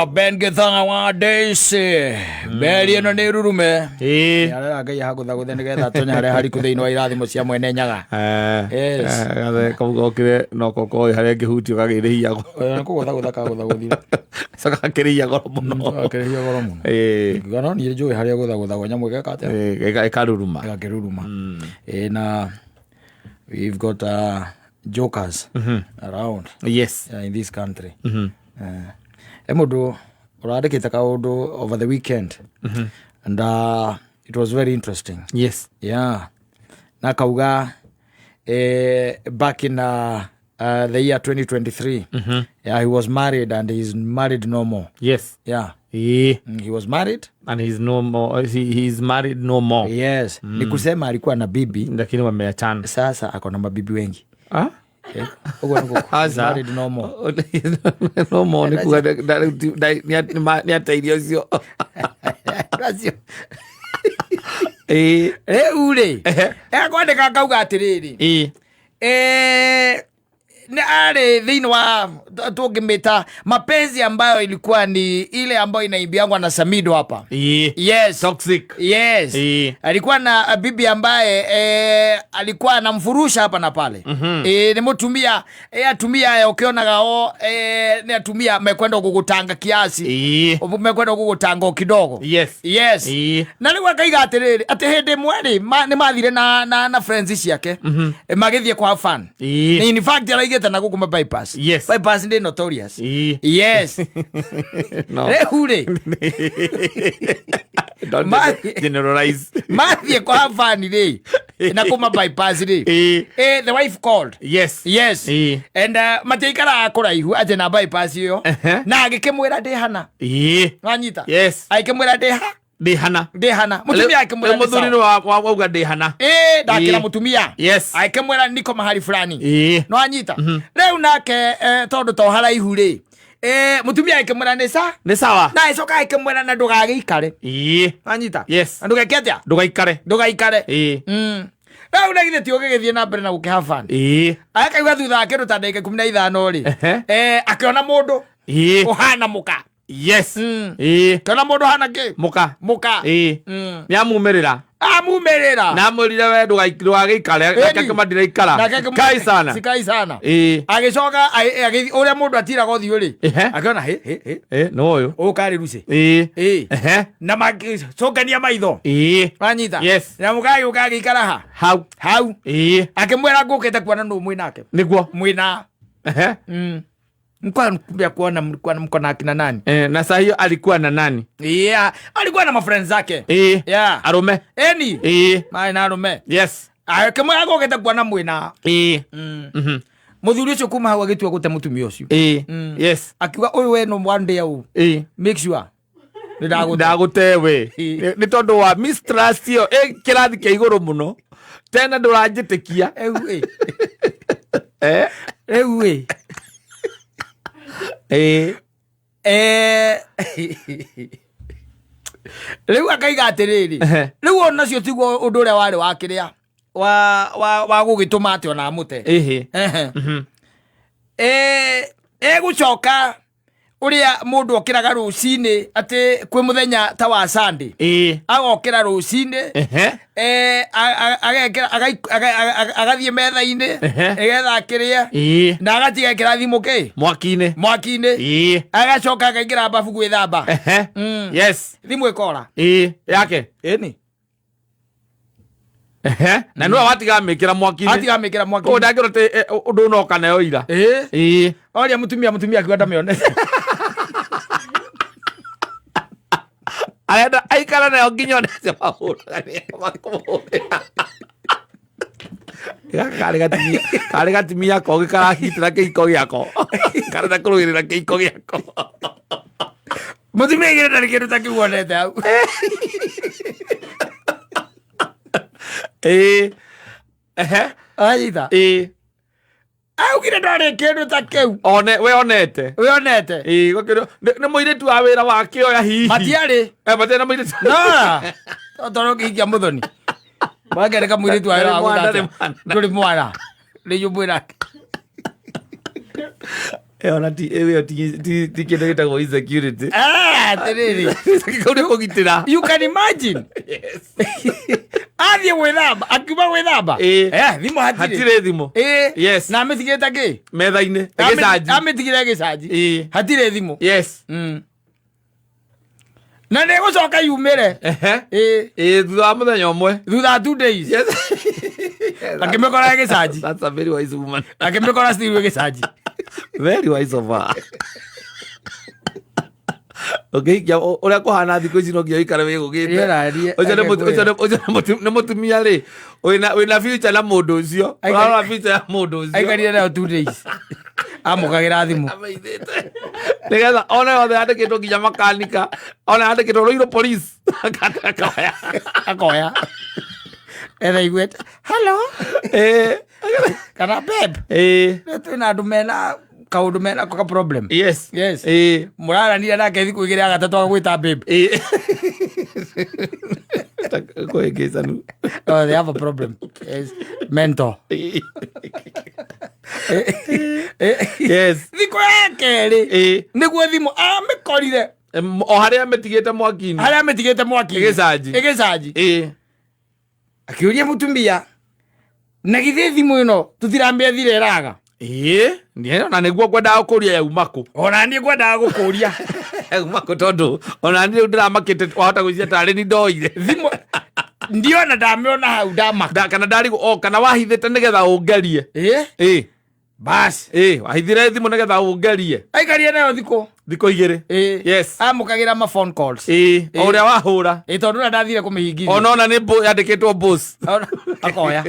Ben Gĩthanga wa Daisy meri ĩno nĩ rurume. Ĩĩ. Arera Ngai ahagũthagũthe nĩgetha atonye harĩa hariku thĩinĩ wa irathimo cia mwene Nyaga. Yes. Gathe kau gokire no kokoĩ harĩa ngĩhutio gagĩrĩhia Oyo nĩ kũgũthagũtha kagũthagũthire. coka gakĩrĩhia goro mũno. Gakĩrĩhia goro mũno. Ĩĩ. Ngiuga no niĩ njũĩ harĩa gũthagũthagwo nyamũ ĩgeka atĩa? Ĩĩ, ĩkaruruma. Ĩgakĩruruma. Ĩĩ na we've got jokers around in this country. He mũndũ ũrandĩkĩte kaũndũ over the weekend and it was very interesting. Yeah. Na kauga back in the year 2023. Yeah, he was married and he's married no more. Yeah. Ĩĩ. He was married. And he's no more, he's married no more. Yes. Ni kusema alikuwa na bibi. Lakini wameachana. Sasa ako na mabibi wengi. Ah? Ũguo nĩguo. He's Aca. married no more. No more nĩ kuga nĩ ateirio ũcio. Acio. Ĩĩ. Rĩu rĩ, ekwandĩka akauga atĩrĩrĩ. Ĩĩ. Nĩ arĩ thĩinĩ wa tũngĩmĩta mapenzi ambayo ilikuwa ni ile ambayo inaimbiangwa na Samido hapa. Ĩĩ. Yes. Toxic. Yes. Ĩĩ. Alikuwa na bibi ambaye alikuwa anamfurusha hapa na pale. Nĩ mũtumia, atumia aya ũkĩonaga o nĩ atumia mekwenda gũgũtanga kiasi. Ĩĩ. Mekwenda gũgũtanga o kidogo. Yes. Ĩĩ. Na rĩu akaiga atĩrĩrĩ, atĩ hĩndĩ ĩmwe rĩ, nĩ mathire na friends ciake. Magĩthiĩ kwa fun. Ĩĩ. In fact araigĩte na gũkũ ma bypass. Bypass nĩ notorious. Ĩĩ. Yes. No. Rĩu rĩ, Don't generalize. mathiĩ kwa fun rĩ, na kuma bypass rĩ. Ĩĩ. The wife called. Yes. Ĩĩ. And matiaikaraga kũraihu atĩ na bypass ĩyo. Na agĩkĩmwĩra ndĩ hana. Ĩĩ. Wanyita? Yes. Agĩkĩmwĩra ndĩ ha? Ndĩ hana. Ndĩ hana. Mũtumia akĩmwĩra Rĩu mũthuri nĩ wauga ndĩ hana. Ĩĩ, ndakĩra Ĩĩ. mũtumia. Agĩkĩmwĩra niko mahali fulani. Ĩĩ. No anyita. Rĩu nake tondũ to haraihu rĩ, mũtumia agĩkĩmwĩra nĩ sa? Nĩ sawa. Na agĩcoka agĩkĩmwĩra na ndũgagĩikare. Ĩĩ. Wanyita? Yes. Na ndũgeke atĩa? Ndũgaikare. Ndũgaikare. Ĩĩ. Rĩu na githĩ ti ũgĩgĩthiĩ na mbere na gũkĩ have fun? Ĩĩ. Akauga thutha wa kĩndũ ta ndagĩka 15 rĩ, akĩona mũndũ Ĩĩ. ũhana mũka. Ĩĩ. Akĩona mũndũ ũhana kĩ? Mũka. Mũka. Ĩĩ. Nĩ amumĩrĩra. Amumĩrĩra. Na amwĩrire we ndũgagĩikare. Ĩni. Nake akĩma ndiraikara. Nake akĩmwĩra, Sikai sana. Sikai sana. Ĩĩ. Agĩcoka ũrĩa mũndũ atiraga ũthiũ rĩ, akĩona hĩ, hĩ, hĩ. Ĩĩ, nĩ ũyũ. Ũyũ karĩ Lucy. Ĩĩ. Ĩĩ. Na magĩcũngania maitho. Ĩĩ. Wanyita? Yes. Na mũgagĩũka agĩikara ha? Hau. Hau. Ĩĩ. Akĩmwĩra ngũkĩte kuona nũ mwĩ nake. Nĩguo. Mwĩna. Nilikuwa nakuambia kuona mlikuwa mko na akina nani? Na saa hiyo alikuwa na nani? Yeah, alikuwa na mafriends zake. Yeah. Arume. Eni. Mai na arume. Akĩmwĩra ngũkĩte kuona mwĩna. Mũthuri ũcio kuma hau agĩtua gũte mũtumia ũcio. Akiuga ũyũ we no one day au. Make sure. Nĩ ndagũte. Ndagũte we. Ĩĩ. Nĩ tondũ wa mistrust ĩyo ĩ kĩrathi kĩa igũrũ mũno. Tena ndũranjĩtĩkia. Rĩu ĩ. Rĩu ĩ. Rĩu akaiga atĩrĩrĩ, rĩu onacio tiguo ũndũ ũrĩa warĩ wa kĩrĩa wa gũgĩtũma atĩ ona amũte. Egũcoka ũrĩa mũndũ okĩraga rũcinĩ atĩ kwĩ mũthenya ta wa Sunday. Agokĩra rũcinĩ, agathiĩ metha-inĩ, nĩgetha akĩrĩe, na agatiga ekĩra thimũ kĩ? Mwaki-inĩ. Mwaki-inĩ. Agacoka akaingĩra babu gwĩthamba. Thimũ ĩkora. Yake. Ĩni. Na nĩwe watiga amĩkĩra mwaki-inĩ. Atiga amĩkĩra mwaki-inĩ. Ũũ ndangĩrwo atĩ, ũndũ ũnoka nayo ira. Oria mũtumia, mũtumia akiuga ndamĩonete. Arenda aikara nayo nginya one acio mahũraga nĩ makũhũrĩra. Gaka karĩ gatumia kogĩ karahitĩra kĩhiko gĩako. Karenda kũrũĩrĩra kĩhiko gĩako. Mũtumia aigĩrĩte ndarĩ kĩndũ ta kĩu onete hau. Anyita. Augire ndarĩ kĩndũ ta kĩu. One, we onete. We onete. Gũkĩrwo, nĩ mũirĩtu wa wĩra wake oya hihi. Matiarĩ. Matiarĩ na mũirĩtu. No. Tondũ ũkĩhikia mũthoni. Wakereka mũirĩtu wa wĩra wa Ndũrĩ mwana, gũthata. ndũrĩ mwana. Ndũrĩ mwana. Rĩu mwĩra. Ĩyo na ti ĩyo ti kĩndũ gĩtagwo insecurity. Ah, atĩrĩrĩ. Kau nĩ kũgitĩra. You can imagine. Athiĩ gwĩthamba, akiuma gwĩthamba. Ĩĩ. Eh, thimũ hatirĩ. Hatirĩ thimũ. Ĩĩ. Yes. Na amĩtigĩte kĩ? Metha-inĩ. Ĩgĩcanji. Amĩtigire gĩcanji. Ĩĩ. Hatirĩ thimũ. Yes. Na nĩ ĩgũcoka yumĩre. Ehe. Ĩĩ. Ĩĩ, thutha wa mũthenya ũmwe. Thutha wa 2 days. Yes. Akĩmĩkora gĩcanji. That's a very wise woman. Akĩmĩkora still gĩcanji. Very wise of her. Ũngĩhikia ũrĩa kũhana thikũ ici no nginya ũikare wĩgũgĩte. Rĩera Ũcio nĩ ũcio nĩ mũtumia rĩ wĩna future na mũndũ ũcio. Ũrarora future ya mũndũ ũcio. Aikarire nayo 2 days. Amũkagĩra thimũ. Ameithĩte. Nĩgetha ona yothe yandĩkĩtwo nginya makanika ona yandĩkĩtwo Ruiru police akoya. Akoya. Etha iguĩte. Hello. Ĩĩ. Kana babe. Ĩĩ. Twĩna andũ mena kaũndũ mena ka problem. Yes. Yes. Ĩĩ. Mũraranire nake thikũ igĩrĩ ya gatatũ agagwĩta babe. Ĩĩ. Kũhĩngĩcanu. Oh, they have a problem. Yes. Mental. Yes. Thikũ ya kerĩ Ĩĩ. nĩguo thimũ amĩkorire O harĩa amĩtigĩte mwaki-inĩ. harĩa amĩtigĩte mwaki Ĩgĩcanji. ĩgĩcanji. Ĩĩ. Akĩũria mũtumia na githĩ thimũ ĩno tũtiramĩethire ĩraga. Ĩĩ. Nĩ ona nĩguo ngwendaga kũria yauma kũ. Ona niĩ ngwendaga gũkũria Yauma kũ tondũ ona niĩ rĩu ndĩramakĩte wahota gwĩciria tarĩ ni ndoire. Thimũ ndiona ndamĩona hau ndamaka. Kana ndarigwo o kana wahithĩte nĩgetha ũngerie. Ĩĩ. Ĩĩ. Bas. Ĩĩ, wahithire thimũ nĩgetha ũngerie. Aikarire nayo thikũ. Thikũ igĩrĩ. Ĩĩ. Yes. Amũkagĩra ma phone calls. Ĩĩ, o ũrĩa wahũra. Ĩĩ tondũ na ndathire kũmĩhingithia. Ona ona nĩ yandĩkĩtwo boss. Akoya.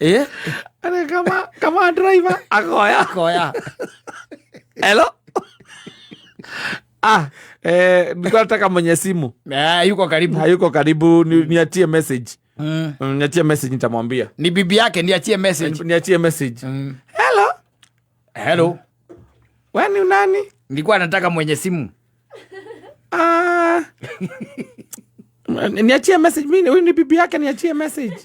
Ĩĩ. Arĩ kama driver akoya. Akoya. Hello. Ah, nilikuwa nataka mwenye simu. Eh, yuko karibu. Hayuko karibu, niachie message. Niachie message nitamwambia. Ni bibi yake niachie message. Niachie message. Hello. Hello. Wewe ni nani? Nilikuwa nataka mwenye simu. Ah. Niachie message mimi, huyu ni bibi yake, niachie message.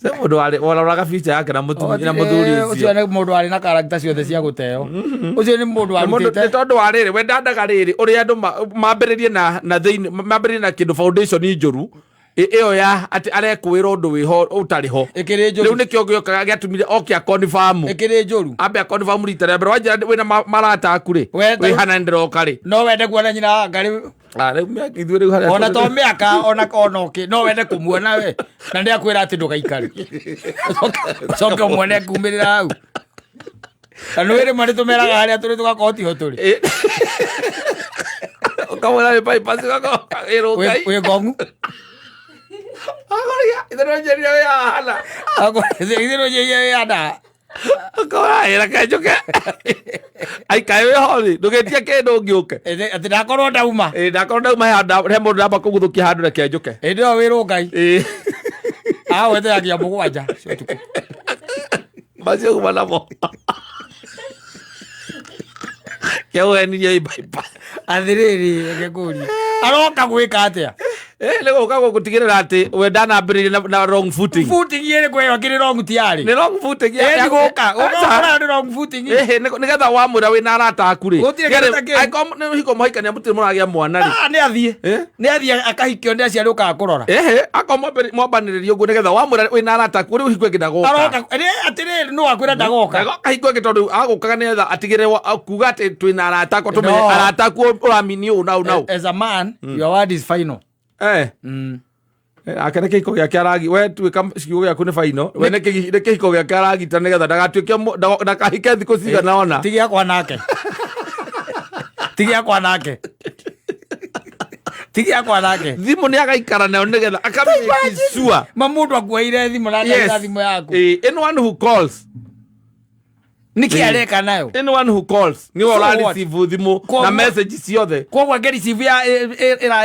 Sasa mũndũ waroraga future yake na mũtumia na mũthuri Ũcio ũcio. nĩ mũndũ warĩ na character ciothe cia gũteo. Ũcio nĩ mũndũ Nĩ mũndũ- warutĩte. nĩ tondũ wa rĩrĩ we ndandaga rĩrĩ ũrĩa andũ mambĩrĩrie na thĩinĩ mambĩrĩrie na kĩndũ foundation njũru ĩyo ya atĩ arekũĩra ũndũ wĩho ũtarĩ ho. Ĩkĩrĩ njũru. Rĩu nĩkĩo gĩokaga gĩatũmire oke akonfamu. Ĩkĩrĩ njũru. Ambe akonfamu rita rĩa mbere wanjĩra wĩna marata aku rĩ We wĩ hana nĩndĩroka rĩ. No wende kuona nyina wa Ngarĩ Ah, rĩu mĩaka ithuĩ rĩu harĩa ona to mĩaka ona ũkĩ no wende kũmuona we na nĩ akwĩra atĩ ndũgaikare. Ũcoke ũmuone akiumĩrĩra hau. Na nĩ rĩmwe nĩ tũmeraga harĩa tũrĩ tũgakorwo tiho tũrĩ. Ĩ. Ũkamwĩra nĩ bypass ũgakorwo ĩrwo Ngai. Wĩ ngong'u. Akoria ithe no njĩrire wĩ haha hana. Ithe no njĩrire wĩ hana. Ũkora ĩra kenjũke. Aikae wĩ ho rĩ ndũgĩtie kĩndũ ũngĩũke. Atĩ ndakorwo ndauma. Ĩ ndakorwo ndauma he handũ he mũndũ ndamba kũguthũkia handũ reke njũke. Hĩndĩ ĩyo wĩrwo Ngai. Ĩ. Agweteragia 7 cia ũtukũ. Macio kuma namo. Kĩaũhenirie ĩ bypass. Atĩrĩrĩ reke ngũrie. Aroka gwĩka atĩa? Nĩ gũka gũtigĩrĩra atĩ we ndanambĩrĩria na wrong footing. Footing ĩrĩkũ ĩyo ĩkĩrĩ wrong tiarĩ? Nĩ wrong footing. Ĩ ti gũka. Aca. Ũgakora nĩ wrong footing. Ĩhĩ, nĩgetha wamwĩra wĩna arata aku rĩ. Gũtirĩ kĩndũ ta kĩu. Angĩkorwo nĩ hiko mũhikania mũtirĩ mũragĩa mwana rĩ. Ah, nĩ athiĩ. Eh? Nĩ athiĩ akahikio nĩ aciari ũkaga kũrora. Ĩhĩ, akorwo mwambanĩrĩria ũguo nĩgetha wamwĩra wĩna arata aku rĩu hingo ĩngĩ ndagoka. Aroka atĩrĩrĩ nũ wakwĩra ndagoka. Ndagoka hingo ĩngĩ tondũ agũkaga nĩgetha atigĩrĩre kuga atĩ twĩna arata akwa tũmenye No. arata aku ũramini ũũ na ũũ na ũũ. As a man, your word is final. Eh. Ake nĩ kĩhiko gĩake aragi we tuĩka kiugo gĩaku nĩ baino we nĩ kĩhiko gĩake aragita nĩgetha ndagatuĩke ndakahike thikũ cigana ona. Ti gĩakwa nake. Ti gĩakwa nake. Ti gĩakwa nake. Thimũ nĩ agaikara nayo nĩgetha akamake sure. Ma mũndũ akuoire thimũ na Yes. ndaira thimũ yaku. Anyone who calls. Nĩkĩ areka nayo? Anyone who calls nĩwe So ũra what? receive thimũ na Koguo- message ciothe. Koguo angĩ receive ya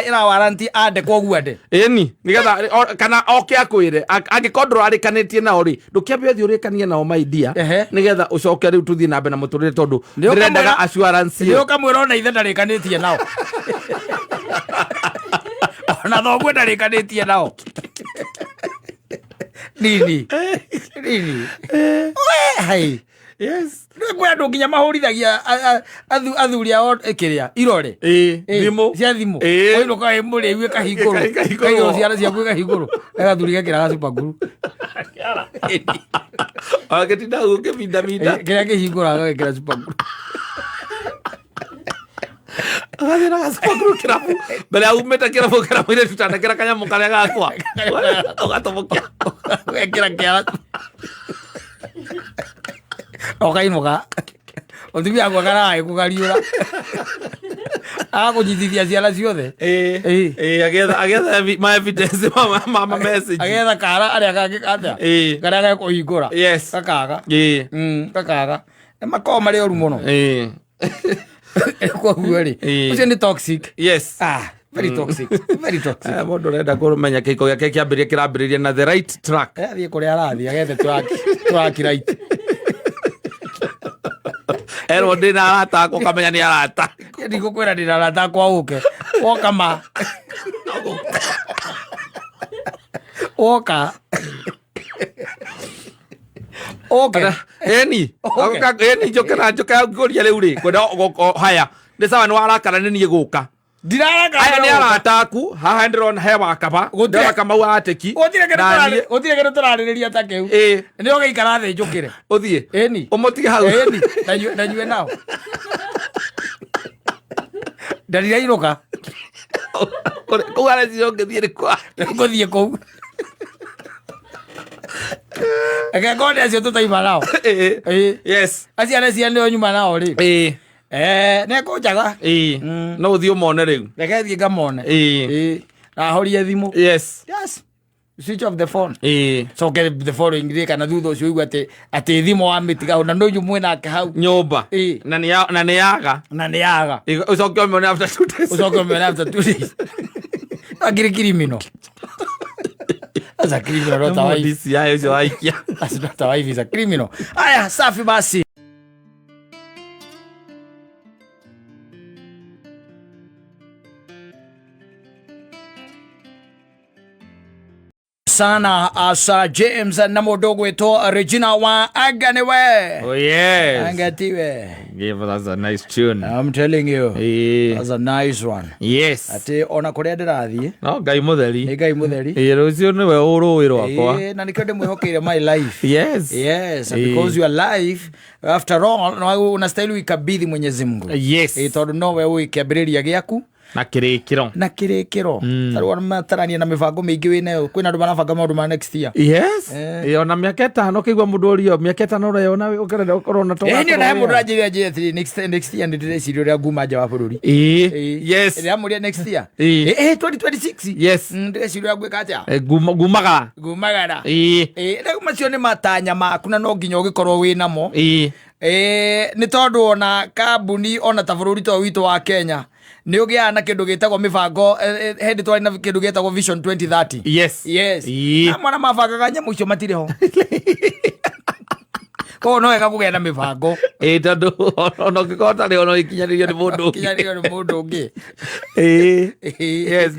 ĩra warranty ande koguo ande. Ĩni nĩgetha kana oke akwĩre angĩkorwo ndũrarĩkanĩtie nao rĩ ndũkĩambe ũthiĩ ũrĩkanie nao my dear Ehe. nĩgetha ũcoke rĩu tũthiĩ na mbere na mũtũrĩre tondũ Nĩ ũkamwĩra- ndĩrendaga assurance Nĩ ĩyo. ũkamwĩra ona ithe ndarĩkanĩtie nao. Ona thoguo ndarĩkanĩtie nao. Nini nini we hai. Yes. Kwĩ andũ nginya mahũrithagia athuri ao kĩrĩa irore. Ĩĩ. Ĩ, Thimũ. cia thimũ. Ĩ. Wainũka wĩ mũrĩu ĩkahingũrwo. Ĩkahingũrwo. Ĩkahingũrwo ciana ciaku ĩkahingũrwo. Gathuri gekĩraga super glue. Agĩtinda gũkĩmindaminda. Kĩrĩa kĩhingũraga gagekĩra super glue. Agathiĩ na gacukuru kĩrabu mbere ya umĩte kĩrabu kĩramwĩre tutanekĩra kanyamũ karĩa gakwa ũgatũmũkia. Ũgekĩra kĩara. Ũkainũka. Mũtumia waku akaraga agĩkũgariũra. Agakũnyitithia ciana ciothe. Ĩĩ. Ĩĩ. Ĩĩ, agĩetha ma evidence ma message. Agetha kara arĩa kangĩ atĩa. Ĩĩ. Karĩa gekũhingũra. Yes. Gakaga. Ĩĩ. Gakaga. Nĩ makoragwo marĩ oru mũno. Ĩĩ. Koguo rĩ, Ĩĩ. ũcio nĩ toxic. Yes. Ah, very toxic. Very toxic. Mũndũ ũrenda kũmenya kĩhiko gĩake kĩambĩrĩria kĩrambĩrĩria na the right track. Athiĩ kũrĩa arathiĩ agethe track right. Erwo ndĩ na arata akwa ũkamenya nĩ arata. Ndigũkwĩra ndĩ na arata akwa ũke. Woka ma. Woka. Ũke. Eni. Okay. Eni njoke na njoke ngũria rĩu rĩ kwenda haya nĩ sawa nĩ warakara nĩ niĩ gũka. Ndiraraka. Aya nĩ arata aku haha ndĩrona he wakaba Gũtirĩ- ndĩrona Kamau ateki Gũtirĩ kĩndũ Na tũrarĩ- niĩ- gũtirĩ kĩndũ tũrarĩrĩria ta kĩu. Ĩĩ. Nĩ ũgĩikara thĩ njũkĩre. Ũthiĩ. Ĩni. Ũmũtige hau. Ĩni. Na nyue nao. Ndarirainũka. Kũu areciria ũngĩthiĩ nĩ kwa. Ngũthiĩ kũu. Reke ngone acio tũtaima nao. Ĩĩ. Ĩĩ. Yes. Acio areciria nĩo nyuma nao rĩ. Ĩĩ. Nĩ ngũnjaga. Ĩĩ. No ũthiĩ ũmone rĩu. Reke thiĩ ngamone. Ĩĩ. Ĩĩ. Na horie thimũ. Yes. Yes. Switch off the phone. Ĩĩ. Coke the following day kana thutha ũcio ũigue atĩ thimũ wamĩtiga hau na nũyũ mwĩnake hau. Nyũmba. Ĩĩ. Na nĩ yaga. Na nĩ yaga. Ũcoke ũmĩone after 2 days. Ũcoke ũmĩone after 2 days. Akĩrĩ criminal. That's a criminal, not a wife. DCI ũcio waikia. That's not a wife, is a criminal. Aya, safi basi. Sana Sir James na mũndũ ũgwĩtwo Regina wa Anga nĩwe. Oh yes. Anga tiwe. Give us a nice tune. I'm telling you. Ĩĩ. That's a nice one. Yes. Atĩ ona kũrĩa ndĩrathiĩ No Ngai mũtheri. nĩ Ngai mũtheri. Ĩĩ rũciũ nĩwe ũrũĩ rwakwa. Ĩĩ, na nĩkĩo ndĩmwĩhokeire my life. Yes. Yes, Ĩĩ. because your life after all no unastahili uikabidhi Mwenyezi Mungu. Yes. Ĩĩ, tondũ nowe ũĩ kĩambĩrĩria gĩaku Na kĩrĩkĩro. na kĩrĩkĩro. Tarĩu matarania na mĩbango mĩingĩ wĩnayo kwĩna andũ marabanga maũndũ ma next year. Yes. Ĩĩ ona mĩaka ĩtano kĩigua mũndũ ũrio mĩaka ĩtano ũreyona ũkĩrenda ũkorwo na Ĩĩ, niĩ ona he mũndũ ũranjĩrire anjĩre atĩrĩ, next year nĩndĩreciria ũrĩa nguma nja wa bũrũri. Ĩĩ. Ĩĩ. Yes. Ndĩramũria next year. Ĩĩ. Ĩĩ, 2026. Yes. Ndĩreciria ũrĩa ngwĩka atĩa? Ngumagara. Ngumagara. Ĩĩ. Ĩĩ, rĩu macio nĩ matanya maku na no nginya ũgĩkorwo wĩ namo. Ĩĩ. Ĩĩ, nĩ tondũ ona kambuni ona ta bũrũri ta ũyũ witũ wa Kenya nĩ ũgĩaga na kĩndũ gĩtagwo mĩbango hĩndĩ twarĩ na kĩndũ gĩtagwo Vision 2030. Yes. Yes. Ĩĩ. Na mwana mabangaga nyamũ icio matirĩ ho. Koguo no wega kũgĩa na mĩbango. Ĩĩ tondũ ona ũngĩkorwo ũtarĩ ona ũgĩkinyanĩrio nĩ mũndũ ũngĩ. Kinyanĩrio nĩ mũndũ ũngĩ. Ĩĩ. Ĩĩ. Yes,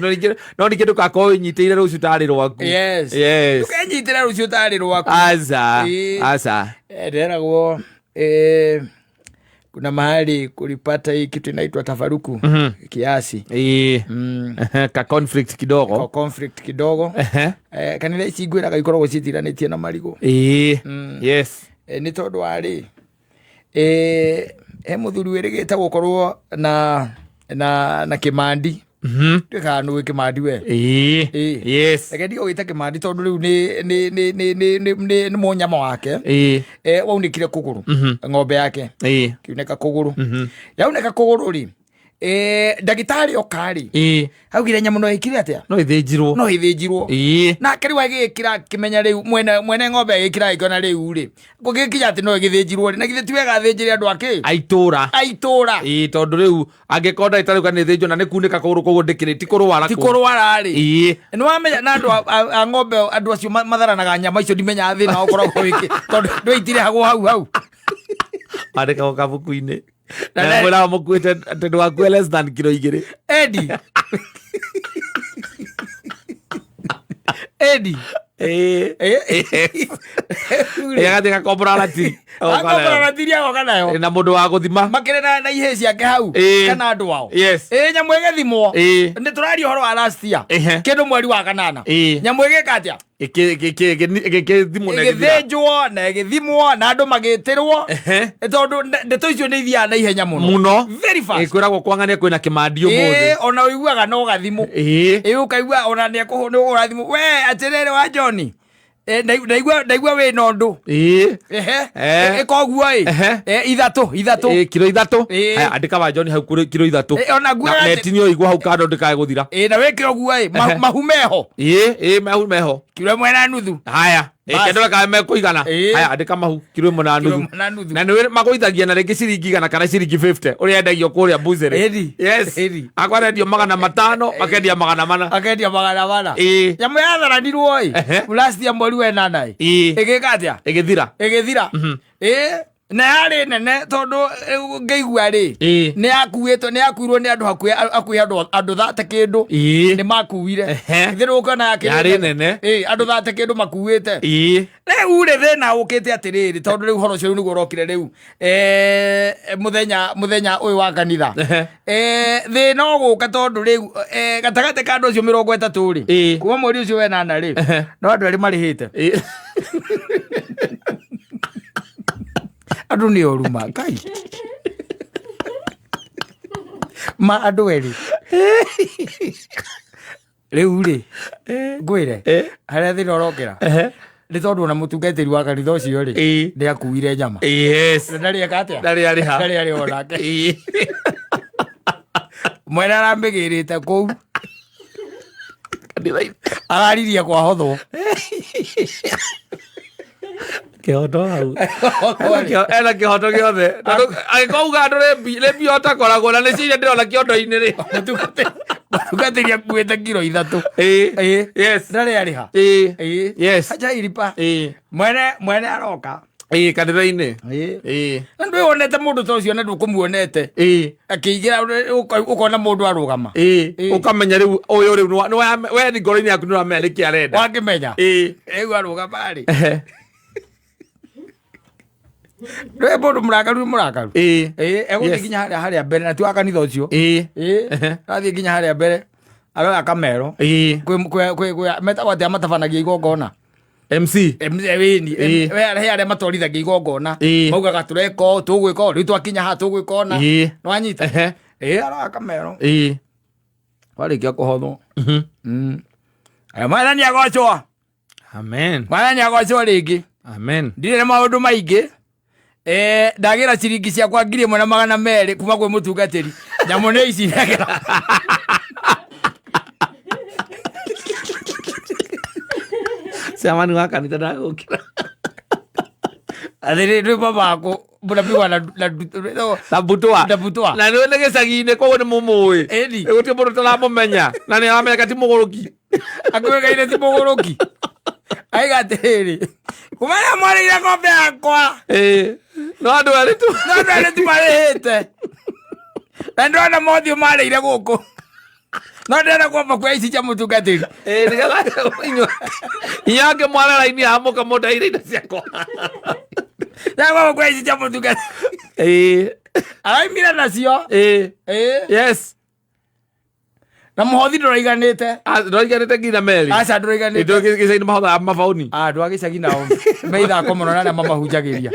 no ningĩ ndũgakorwo wĩnyitĩire rũciũ tarĩ rwaku. Yes. Yes. Ndũkenyitĩre rũciũ tarĩ rwaku. Aca. Ĩĩ. Aca. Nderagwo kuna mahali kulipata hii kitu inaitwa tafaruku kiasi. Ĩĩ. Ka conflict Kwa kidogo. conflict kidogo. Ehe. Kanitha ici ngwĩraga ikoragwo ciĩtiranĩtie na marigũ. Ĩĩ. Yes. Nĩ tondũ wa rĩ he mũthuri wĩrĩgĩte gũkorwo na kĩmandi. Tuĩkaga nũĩ kĩmandi we. Ĩĩ. Ĩĩ. Yes. Reke ndige gũgĩta kĩmandi tondũ rĩu nĩ mũnyama wake. Ĩĩ. Waunĩkire kũgũrũ ng'ombe yake Ĩĩ. kiunĩka kũgũrũ yaunĩka kũgũrũ rĩ ndagĩtarĩ oka rĩ Ĩĩ. augire nyamũ no ĩkire atĩa No ĩthĩnjirwo. no ĩthĩnjirwo. Ĩĩ. Nake rĩu agĩkĩra akĩmenya rĩu mwene ng'ombe agĩkĩra agĩkĩona rĩu rĩ gũgĩkinya atĩ no ĩgĩthĩnjirwo rĩ na githĩ ti wega athĩnjĩre andũ akĩ Aitũra. aitũra. Ĩĩ tondũ rĩu angĩkorwo ndagĩtarĩ auga nĩ ĩthĩnjwo na nĩ kunĩka kũgũrũ koguo ndĩkĩrĩ ti kũrwara ti kũu. kũrwara rĩ. Ĩĩ. Nĩ wamenya na andũ a ng'ombe andũ acio matharanaga nyama icio ndimenyaga thĩna ũkoragwo wĩkĩ tondũ ndũitirehagwo hau hau. Mandĩkagwo kabuku-inĩ. Na Na mwĩraga mũkuĩte atĩ ndũgakue less than kiro 2. Edi. Edi. Ĩĩ. Ĩ. Ĩ, agathiĩ gakombora ratiri. Agoka nayo. Akombora ratiri agoka nayo. Na mũndũ wa gũthima. Makĩrĩ na ihĩĩ ciake hau Ĩĩ. kana andũ ao. Yes. Ĩ, nyamũ ĩgĩthimwo. Ĩĩ. Nĩ tũraria ũhoro wa last year. Ehe. Kĩndũ mweri wa kanana. Ĩĩ. Nyamũ ĩgĩka atĩa? Ĩgĩthimwo na ĩgĩthira. Ĩgĩthĩnjwo na ĩgĩthimwo na andũ magĩtĩrwo. Ehe. Tondũ ndeto icio nĩ ithiaga na ihenya mũno. Mũno. Very fast. Ĩ, kwĩragwo kwang'ania kwĩna kĩmandi ũmũthĩ. Ĩĩ, ona ũiguaga no gathimũ. Ĩĩ. Ĩ, ũkaigua ona nĩ ũkũhũra thimũ we atĩrĩrĩ wa John. Ndaigua wĩna ũndũ. Ĩĩ. Ehe. Eh. Ĩka ũguo ĩ. Ehe. Ithatũ, ithatũ. Ĩ, kiro ithatũ. Ĩĩ. Haya, andĩka wa John hau kũrĩ kiro ithatũ. Ĩ, ona nguaga Na atĩ- netinio igwo hau kando ndĩkae gũthira. Ĩ, na wĩke ũguo ĩ, mahu meho. Ĩĩ, ĩĩ, mahu meho. Kiro ĩmwe na nuthu. Haya. Ĩ, Bas. kendora kae mekũigana. Ĩĩ. Haya, andĩka mahu kiro ĩmwe na Kiro nuthu. ĩmwe na nuthu. Na nĩ magũithagia na rĩngĩ ciringi igana kana ciringi 50 ũrĩa endagio kũrĩa mbucĩrĩ. Ĩni. Yes. Ĩni. Akwa arendio 500 makendia 400. Akendia 400. Ĩĩ. Nyamũ yatharanirwo ĩ. Ehe. Last year mweri wa ĩnana ĩ. Ĩĩ. Ĩgĩka atĩa? Ĩgĩthira. Ĩgĩthira. Ĩ, na yarĩ nene tondũ ngĩigua rĩ. Ĩĩ. Nĩ yakuĩtwo, nĩ yakuirwo nĩ andũ hakuhĩ hakuhĩ andũ 30 kĩndũ. Ĩĩ. Nĩ makuire. Ehe. Githĩ ndũkuona yakĩrĩ Yarĩ nene. Ĩ, andũ 30 kĩndũ makuĩte. Ĩĩ. Rĩu rĩ thĩna ũkĩte atĩrĩrĩ tondũ rĩu ũhoro ũcio rĩu nĩguo ũrokire rĩu mũthenya ũyũ wa kanitha. Ehe. Thĩna ũgũka tondũ rĩu gatagatĩ ka andũ acio 30 rĩ, Ĩĩ. kuma mweri ũcio wa ĩnana rĩ, Ehe. no andũ erĩ marĩhĩte. Ĩĩ. Andũ nĩ oru ma Ngai. Ma andũ erĩ. Rĩu rĩ, ngwĩre, harĩa thĩna ũrokĩra, Ehe. nĩ tondũ ona mũtungatĩri wa kanitha ũcio rĩ, Ĩĩ. nĩ akuire nyama. Yes. Na ndarĩ eka atĩa? Ndarĩ arĩha. Ndarĩ arĩha onake. Ĩĩ. Mwene aramĩgĩrĩte kũu. Kanitha-inĩ. Araririe kwahothwo. Kĩhoto hau. Ena kĩhoto gĩothe. Tondũ angĩkorwo uga andũ nĩ mbia ũtakoragwo na nĩcio iria ndĩrona kĩondo-inĩ rĩ. Mũtungatĩri akuĩte kiro ithatũ. Ĩĩ. Ĩĩ. Yes. Ndarĩ arĩha. Ĩĩ. Ĩĩ. Yes. Acha iripa. Ĩĩ. Mwene aroka. Ĩĩ, kanitha-inĩ. Ĩĩ. Ĩĩ. Na ndwĩonete mũndũ ta ũcio na ndũkũmuonete. Ĩĩ. Akĩingĩra ũkona mũndũ arũgama. Ĩĩ. Ĩĩ. Ũkamenya rĩu ũyũ rĩu we nĩ ngoro-inĩ yaku nĩũramenya nĩkĩ arenda. Wakĩmenya. Ĩĩ. Rĩu arũgama rĩ. Ehe. Ndũĩ mũndũ mũrakaru nĩ mũrakaru. Ĩĩ. Ĩĩ, egũthiĩ Yes. nginya harĩa mbere na ti wa kanitha ũcio. Ĩĩ. Ĩĩ. Ehe. Arathiĩ nginya harĩa mbere. Aroya kamero. Ĩĩ. Kwĩ metagwo atĩa matabanagia igongona. MC. Wĩni. Ĩĩ. He arĩa matwarithagia igongona. Ĩĩ. Maugaga tũreka ũũ, tũgwĩka ũũ, rĩu twakinya haha tũgwĩka ũna. Ĩĩ. Nĩwanyita? Ehe. Ĩĩ, aroya kamero. Ĩĩ. Warĩkia kũhothwo. Aya, Mwathani agocwo. Amen. Mwathani agocwo rĩngĩ. Amen. Ndirĩ na maũndũ maingĩ. Ndagĩra ciringi ciakwa 1200 kuma kwĩ mũtungatĩri. Nyamũ nĩ ici ndagĩra. Cemani wa kanitha ndagũkĩra. Atĩrĩ, rwĩmbo maku mũnapigwa na Na mbutwa. Na mbutwa. Na nĩ nĩ gĩcagi-inĩ koguo nĩ mũmũĩ. Ĩni. Gũtirĩ mũndũ ũtaramũmenya. Na nĩ aramenyeka ti mũgũrũki. Akũĩkaine ti mũgũrũki. Aiga atĩrĩrĩ, kuma rĩrĩa mwarĩire ng'ombe yakwa. Ĩĩ. No andũ erĩ tu. No andũ erĩ tu marĩhĩte. Na ndĩrona mothiũ marĩire gũkũ. No ndĩrenda kwamba kuoya ici cia mũtungatĩri. Ĩĩ, nĩgetha inyuĩ angĩ mware raini haha mũkamũndaire indo ciakwa. Ndĩrenda kwamba kuoya ici cia mũtungatĩri. Ĩĩ. Araumire nacio. Ĩĩ. Ĩĩ. Yes. Na mũhothi ndũraiganĩte. Ndũraiganĩte nginya meri. Aca ndũraiganĩte. Indo gĩcagi-inĩ mahothaga mabaũni. Andũ a gĩcagi nao me ithako mũno na arĩa mamahunjagĩria.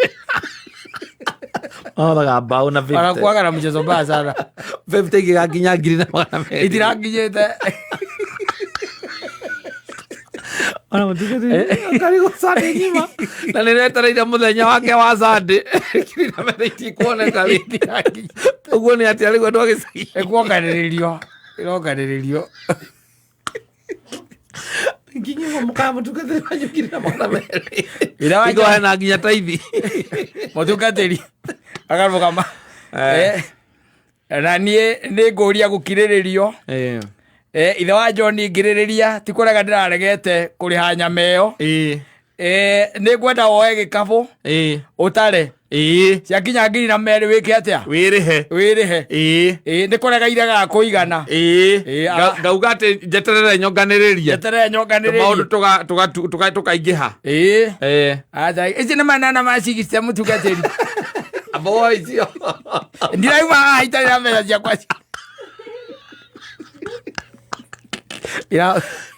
Mahothaga mbaũ na 50. Wanakuaga na mchezo mbaya sana. 50 igĩgakinya 1200. Itirakinyĩte. Ona mũtungatĩri akarigwo Sunday ng'ima. Na nĩ retereire mũthenya wake wa Sunday. 1200 itikuoneka rĩ. Itirakinyĩte. Ũguo nĩ atĩa rĩu andũ a gĩcagi? Ĩkuonganĩrĩrio. Ĩronganĩrĩrio. Nginya mũkaa mũtungatĩri wanyu 1200. Ira wa Ikohe na nginya taithi. Mũtungatĩri akarũgama. Na niĩ nĩ ngũria gũkirĩrĩrio. Ithe wa John ngirĩrĩria ti kũrega ndĩraregete kũrĩha nyama ĩyo. Nĩ ngwenda woe gĩkabũ ũtare. Ĩĩ. Ciakinya ngiri na merĩ wĩke atĩa? Wĩrĩhe. Wĩrĩhe. Ĩĩ. Ĩĩ, nĩ kũrega iregaga kũigana. Ĩĩ. Ĩĩ, Ngauga atĩ njeterere nyonganĩrĩrie. Njeterere nyonganĩrĩrie. Maũndũ tũkaingĩha. Ĩĩ. Ĩĩ. Aca, ici nĩ manana ma cigicite mũtungatĩri. Abo icio. Ndirauma haha itarĩ na mbeca ciakwa.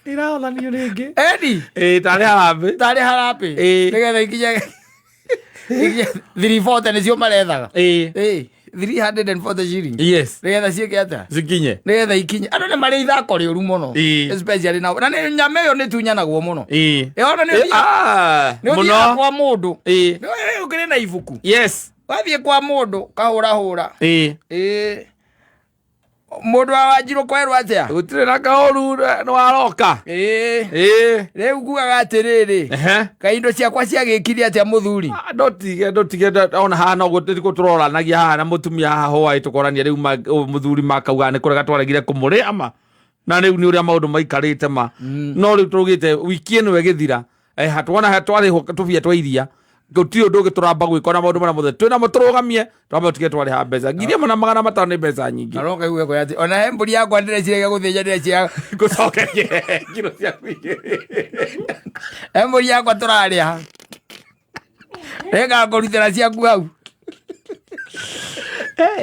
Irahothanio rĩngĩ. Eni. Ĩĩ, tarĩ harambĩ. Tarĩ harambĩ. Ĩĩ. Nĩgetha ikinye 340 nĩcio marethaga. Ĩĩ. Ĩĩ, 340 shillings. Yes. Nĩgetha ciĩke atĩa? Cikinye. Nĩgetha ikinye. Andũ nĩ marĩ ithako rĩũru mũno. Ĩĩ. Especially na nĩ nyama ĩyo nĩ tunyanagwo mũno. Ĩĩ. Ĩyo ona nĩ Ah, nĩ ũthiaga mũno. kwa mũndũ. Ĩĩ. Nĩ ũkĩrĩ na ibuku. Yes. Wathiĩ kwa mũndũ kahũrahũra. Ĩĩ. Ĩĩ. Mũndũ wa Wanjirũ kwerwo atĩa? Gũtirĩ na kaũru nĩ waroka. Ĩĩ. Ĩĩ. Rĩu ngugaga atĩrĩrĩ. Ehe. Kaĩ indo ciakwa ciagĩkire atĩa mũthuri? Ah, ndotige ona haha no gũtirĩ tũroranagia haha na mũtumia haha hwaĩ tũkorania rĩu mũthuri makauga nĩ kũrega twaregire kũmũrĩa ma na rĩu nĩ ũrĩa maũndũ maikarĩte ma no rĩu tũrugĩte wiki ĩno ĩgĩthira tuona twarĩhwo tũbia twa iria gũtirĩ ũndũ ũngĩ tũramba gwĩka na maũndũ marĩa mothe twĩnamo tũrũgamie twambe tũtige twarĩha mbeca 1500 nĩ mbeca nyingĩ. Na no kaigue kwa atĩ ona he mbũri yakwa ndĩreciragia gũthĩnja ndĩreciria Ngũcokerie kiro ciaku igĩrĩ. He mbũri yakwa tũrarĩha. Nĩngakũrutĩra ciaku hau.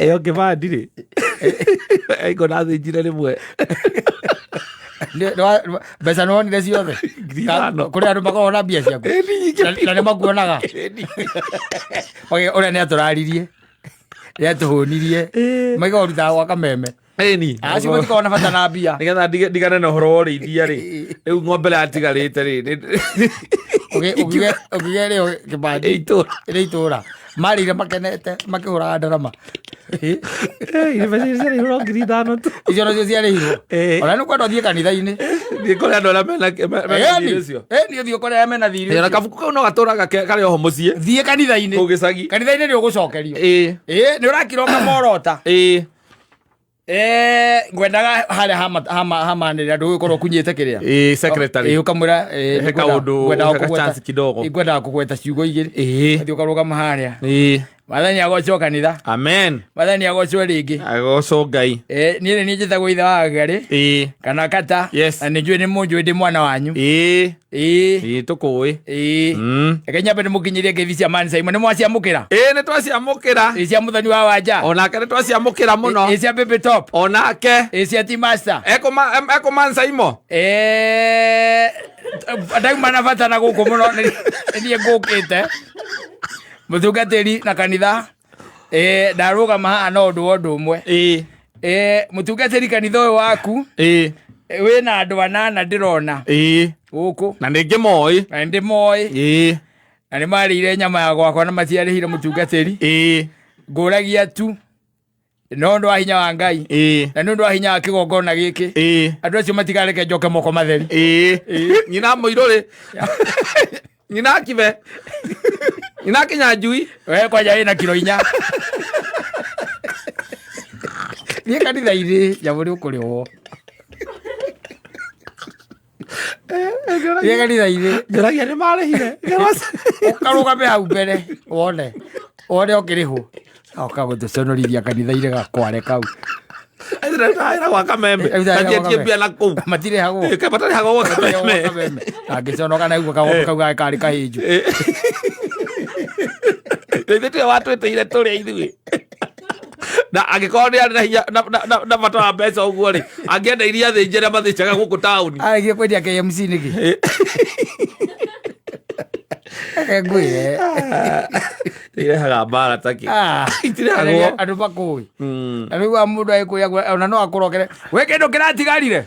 Ĩyo kĩbandi rĩ ĩko ndathĩnjire rĩmwe. Mbeca nĩwonire ciothe? 5,000. Kũrĩ andũ makoragwo na mbia ciaku? Ĩni nyingĩ Na nĩ makuonaga? Ũrĩa nĩatũraririe, nĩatũhũnirie, maiga ũrutaga gwa kameme. Ĩni. Acio matikoragwo na bata na mbia. Nĩgetha ndigane na ũhoro wa ũrĩithia rĩ, rĩu ng'ombe ĩrĩa yatigarĩte rĩ Ũkiuge rĩo kĩbandi. Ĩ itũra. Ĩ itũra. Marĩire makenete makĩhũraga ndarama. Mbeca icio ciarĩhirwo 5,000 tu. Icio nacio ciarĩhirwo. Ona nĩ kwenda ũthiĩ kanitha-inĩ. Thiĩ kũrĩ andũ arĩa mena thiirĩ ũcio. Ĩni ũthiĩ ũkore arĩa mena thiirĩ Na ũcio. kabuku kau no gatũraga karĩ oho mũciĩ. Thiĩ kanitha-inĩ. Kũu gĩcagi. Kanitha-inĩ nĩ ũgũcokerio. Ĩĩ. Ĩĩ, nĩ ũrakira ũkamorota. Ĩĩ. Ngwendaga harĩa hamanĩrĩra ndũgũkorwo ũkunyĩte kĩrĩa. Ĩĩ, secretary. Ĩĩ, ũkamwĩra, ĩĩ, He kaũndũ, ngwendaga he ka kũgweta- chance kidogo. Ĩĩ, ngwendaga kũgweta ciugo igĩrĩ. Ĩĩ. Ũthiĩ ũkarũgama harĩa. Ĩĩ. Mwathani agocwo kanitha. Amen. Mwathani agocwo rĩngĩ. Agocwo Ngai. Niĩ nĩ niĩ njĩtagwo ithe wa Ngarĩ. Ĩĩ. Kana Kata. Yes. Na nĩ njũĩ nĩ mũnjũĩ ndĩ mwana wanyu. Ĩĩ. Ĩĩ. Ĩĩ, tũkũĩ. Ĩĩ. Reke nyambe ndĩmũkinyĩrie ngeithi cia Man Simon. Nĩ mwaciamũkĩra? Ĩĩ, nĩ twaciamũkĩra. Ĩĩ, cia Mũthoni wa Wanja. Onake nĩ twaciamũkĩra mũno. Ĩĩ, cia Baby Top. Onake. Ĩĩ, cia T Master. Ekũ Man Simon? Ĩĩ, ndauma na bata na gũkũ mũno, nĩ niĩ ngũkĩte. Mũtungatĩri na kanitha. Ĩĩ, ndarũgama haha na ũndũ wa ũndũ ũmwe. Ĩĩ. Ĩĩ, mũtungatĩri kanitha ũyũ waku, Ĩĩ. wĩna andũ anana ndĩrona. Ĩĩ. Gũkũ. Na nĩ ngĩmoĩ. Na nĩ ndĩmoĩ. Ĩĩ. Na nĩ marĩire nyama ya gwakwa na matiarĩhire mũtungatĩri. Ĩĩ. Ngũragia tu. No ũndũ wa hinya wa Ngai. Ĩĩ. Na nĩ ũndũ wa hinya wa kĩgongona gĩkĩ. Ĩĩ. Andũ acio matikareke njoke moko matheri. Ĩĩ. Nyina mũirũ rĩ. Nyina kibe. Nyina Kinyanjui. We kwanja wĩna kiro 4. Thiĩ kanitha-inĩ, nyamũ nĩ ũkũrĩhwo. Thiĩ kanitha-inĩ. Njũragia nĩ marĩhire. Ũkarũgame hau mbere wone. Wone ũkĩrĩhwo. Oka gũtũconorithia kanitha-inĩ gakware kau. Wĩra gwa kameme. Wĩra gwa Matiĩtie kameme. mbia na kũu. Matirĩhagwo. Ĩ, matarĩhagwo gwa kameme. Kameme. Angĩconoka na guo kagombe kau karĩ kahĩnju. Ithuĩ tiwe watwĩtĩire tũrĩa ithuĩ. Na angĩkorwo nĩ arĩ na hinya na bata wa mbeca ũguo rĩ, angĩenda iria thĩnje arĩa mathĩnjaga gũkũ taũni. Arĩkia kwendia KMC nĩkĩ? Reke ngwĩre. Irehaga mbara ta kĩ. Ah, Itirehagwo. andũ makũĩ. Na rĩu wa mũndũ agĩkwĩra ona no akũrokere. We kĩndũ kĩratigarire?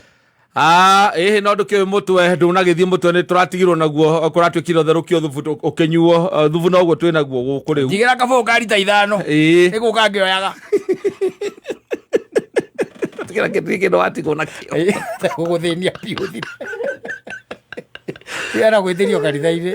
Ah, ĩhĩ no ndũkĩũĩ mũtwe, ndũnagĩthiĩ mũtwe nĩ tũratigirwo naguo, kũratuĩkire ũtherũkio thubu ũkĩnyuo, thubu noguo twĩ naguo gũkũ rĩu. Njigĩra kabũyũ ka rita 5. Ĩĩ. Nĩgũka ngĩoyaga. Tigĩra kĩndũ watigwo nakĩo. Ĩĩ, gũgũthĩnia biũ thire. Tiga na gwĩtĩrio kanitha-inĩ.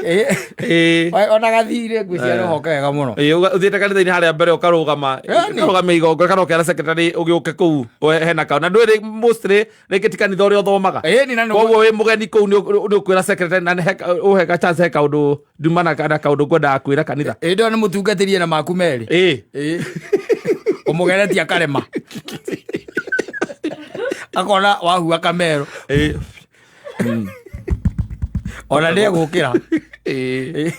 Ĩĩ. Ona gathirĩ ngwĩciria nĩ hoke wega mũno. Ĩĩ, ũthiĩte kanitha-inĩ harĩa mbere ũkarũgama. Yaani. Ũkarũgamia igongona kana ũkera secretary ũgĩũke kũu hena kau na ndwĩrĩ mostly rĩngĩ ti kanitha ũrĩa ũthomaga. Ĩni na nĩguo- Koguo wĩ mũgeni kũu nĩ ũkwĩra secretary na ũhe ga chance he kaũndũ nduma na kaũndũ ngwendaga kwĩra kanitha. Ĩndĩ ĩyo nĩ mũtungatĩrie na maku merĩ. Ĩĩ. Ĩĩ. Ũmũgeretie akarema. Akona wahua kamero. Ĩĩ. Ona nĩ egũkĩra. Ĩĩ.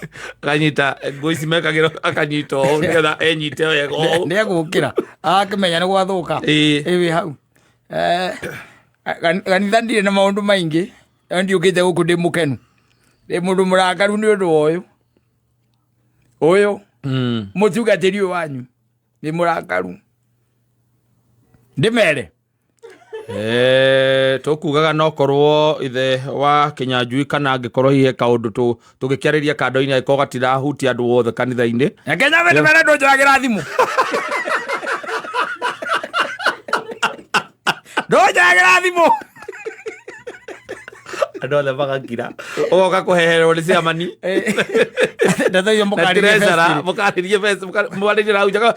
Akanyita nguo ici mekagĩrwo akanyita ũũ nĩgetha enyite wega ũũ. Nĩ egũkĩra. Agakĩmenya nĩ gwathũka. Ĩĩ. Ĩ wĩ hau. Kanitha ndirĩ na maũndũ maingĩ. No ndiũkĩte gũkũ ndĩ mũkenu. Ndĩ mũndũ mũrakaru nĩ ũndũ wa ũyũ. Ũyũ. Mũtungatĩri ũyũ wanyu. Ndĩ mũrakaru. Ndĩmere. Tũkugaga no korwo ithe wa Kĩnyanjui kana angĩkorwo hihi he kaũndũ tũngĩkĩarĩria kando-inĩ angĩkorwo gatirahutia andũ othe kanitha-inĩ. Reke nyambe ndĩmere ndũnjoyagĩra thimũ. Ndũnjoyagĩra thimũ. Andũ othe magakira. Ũgoka kũheherwo nĩ ciamani. Ndeto icio Na mũkarĩrie treasurer, festival. mũkarĩrie mwarĩrie na hau nja,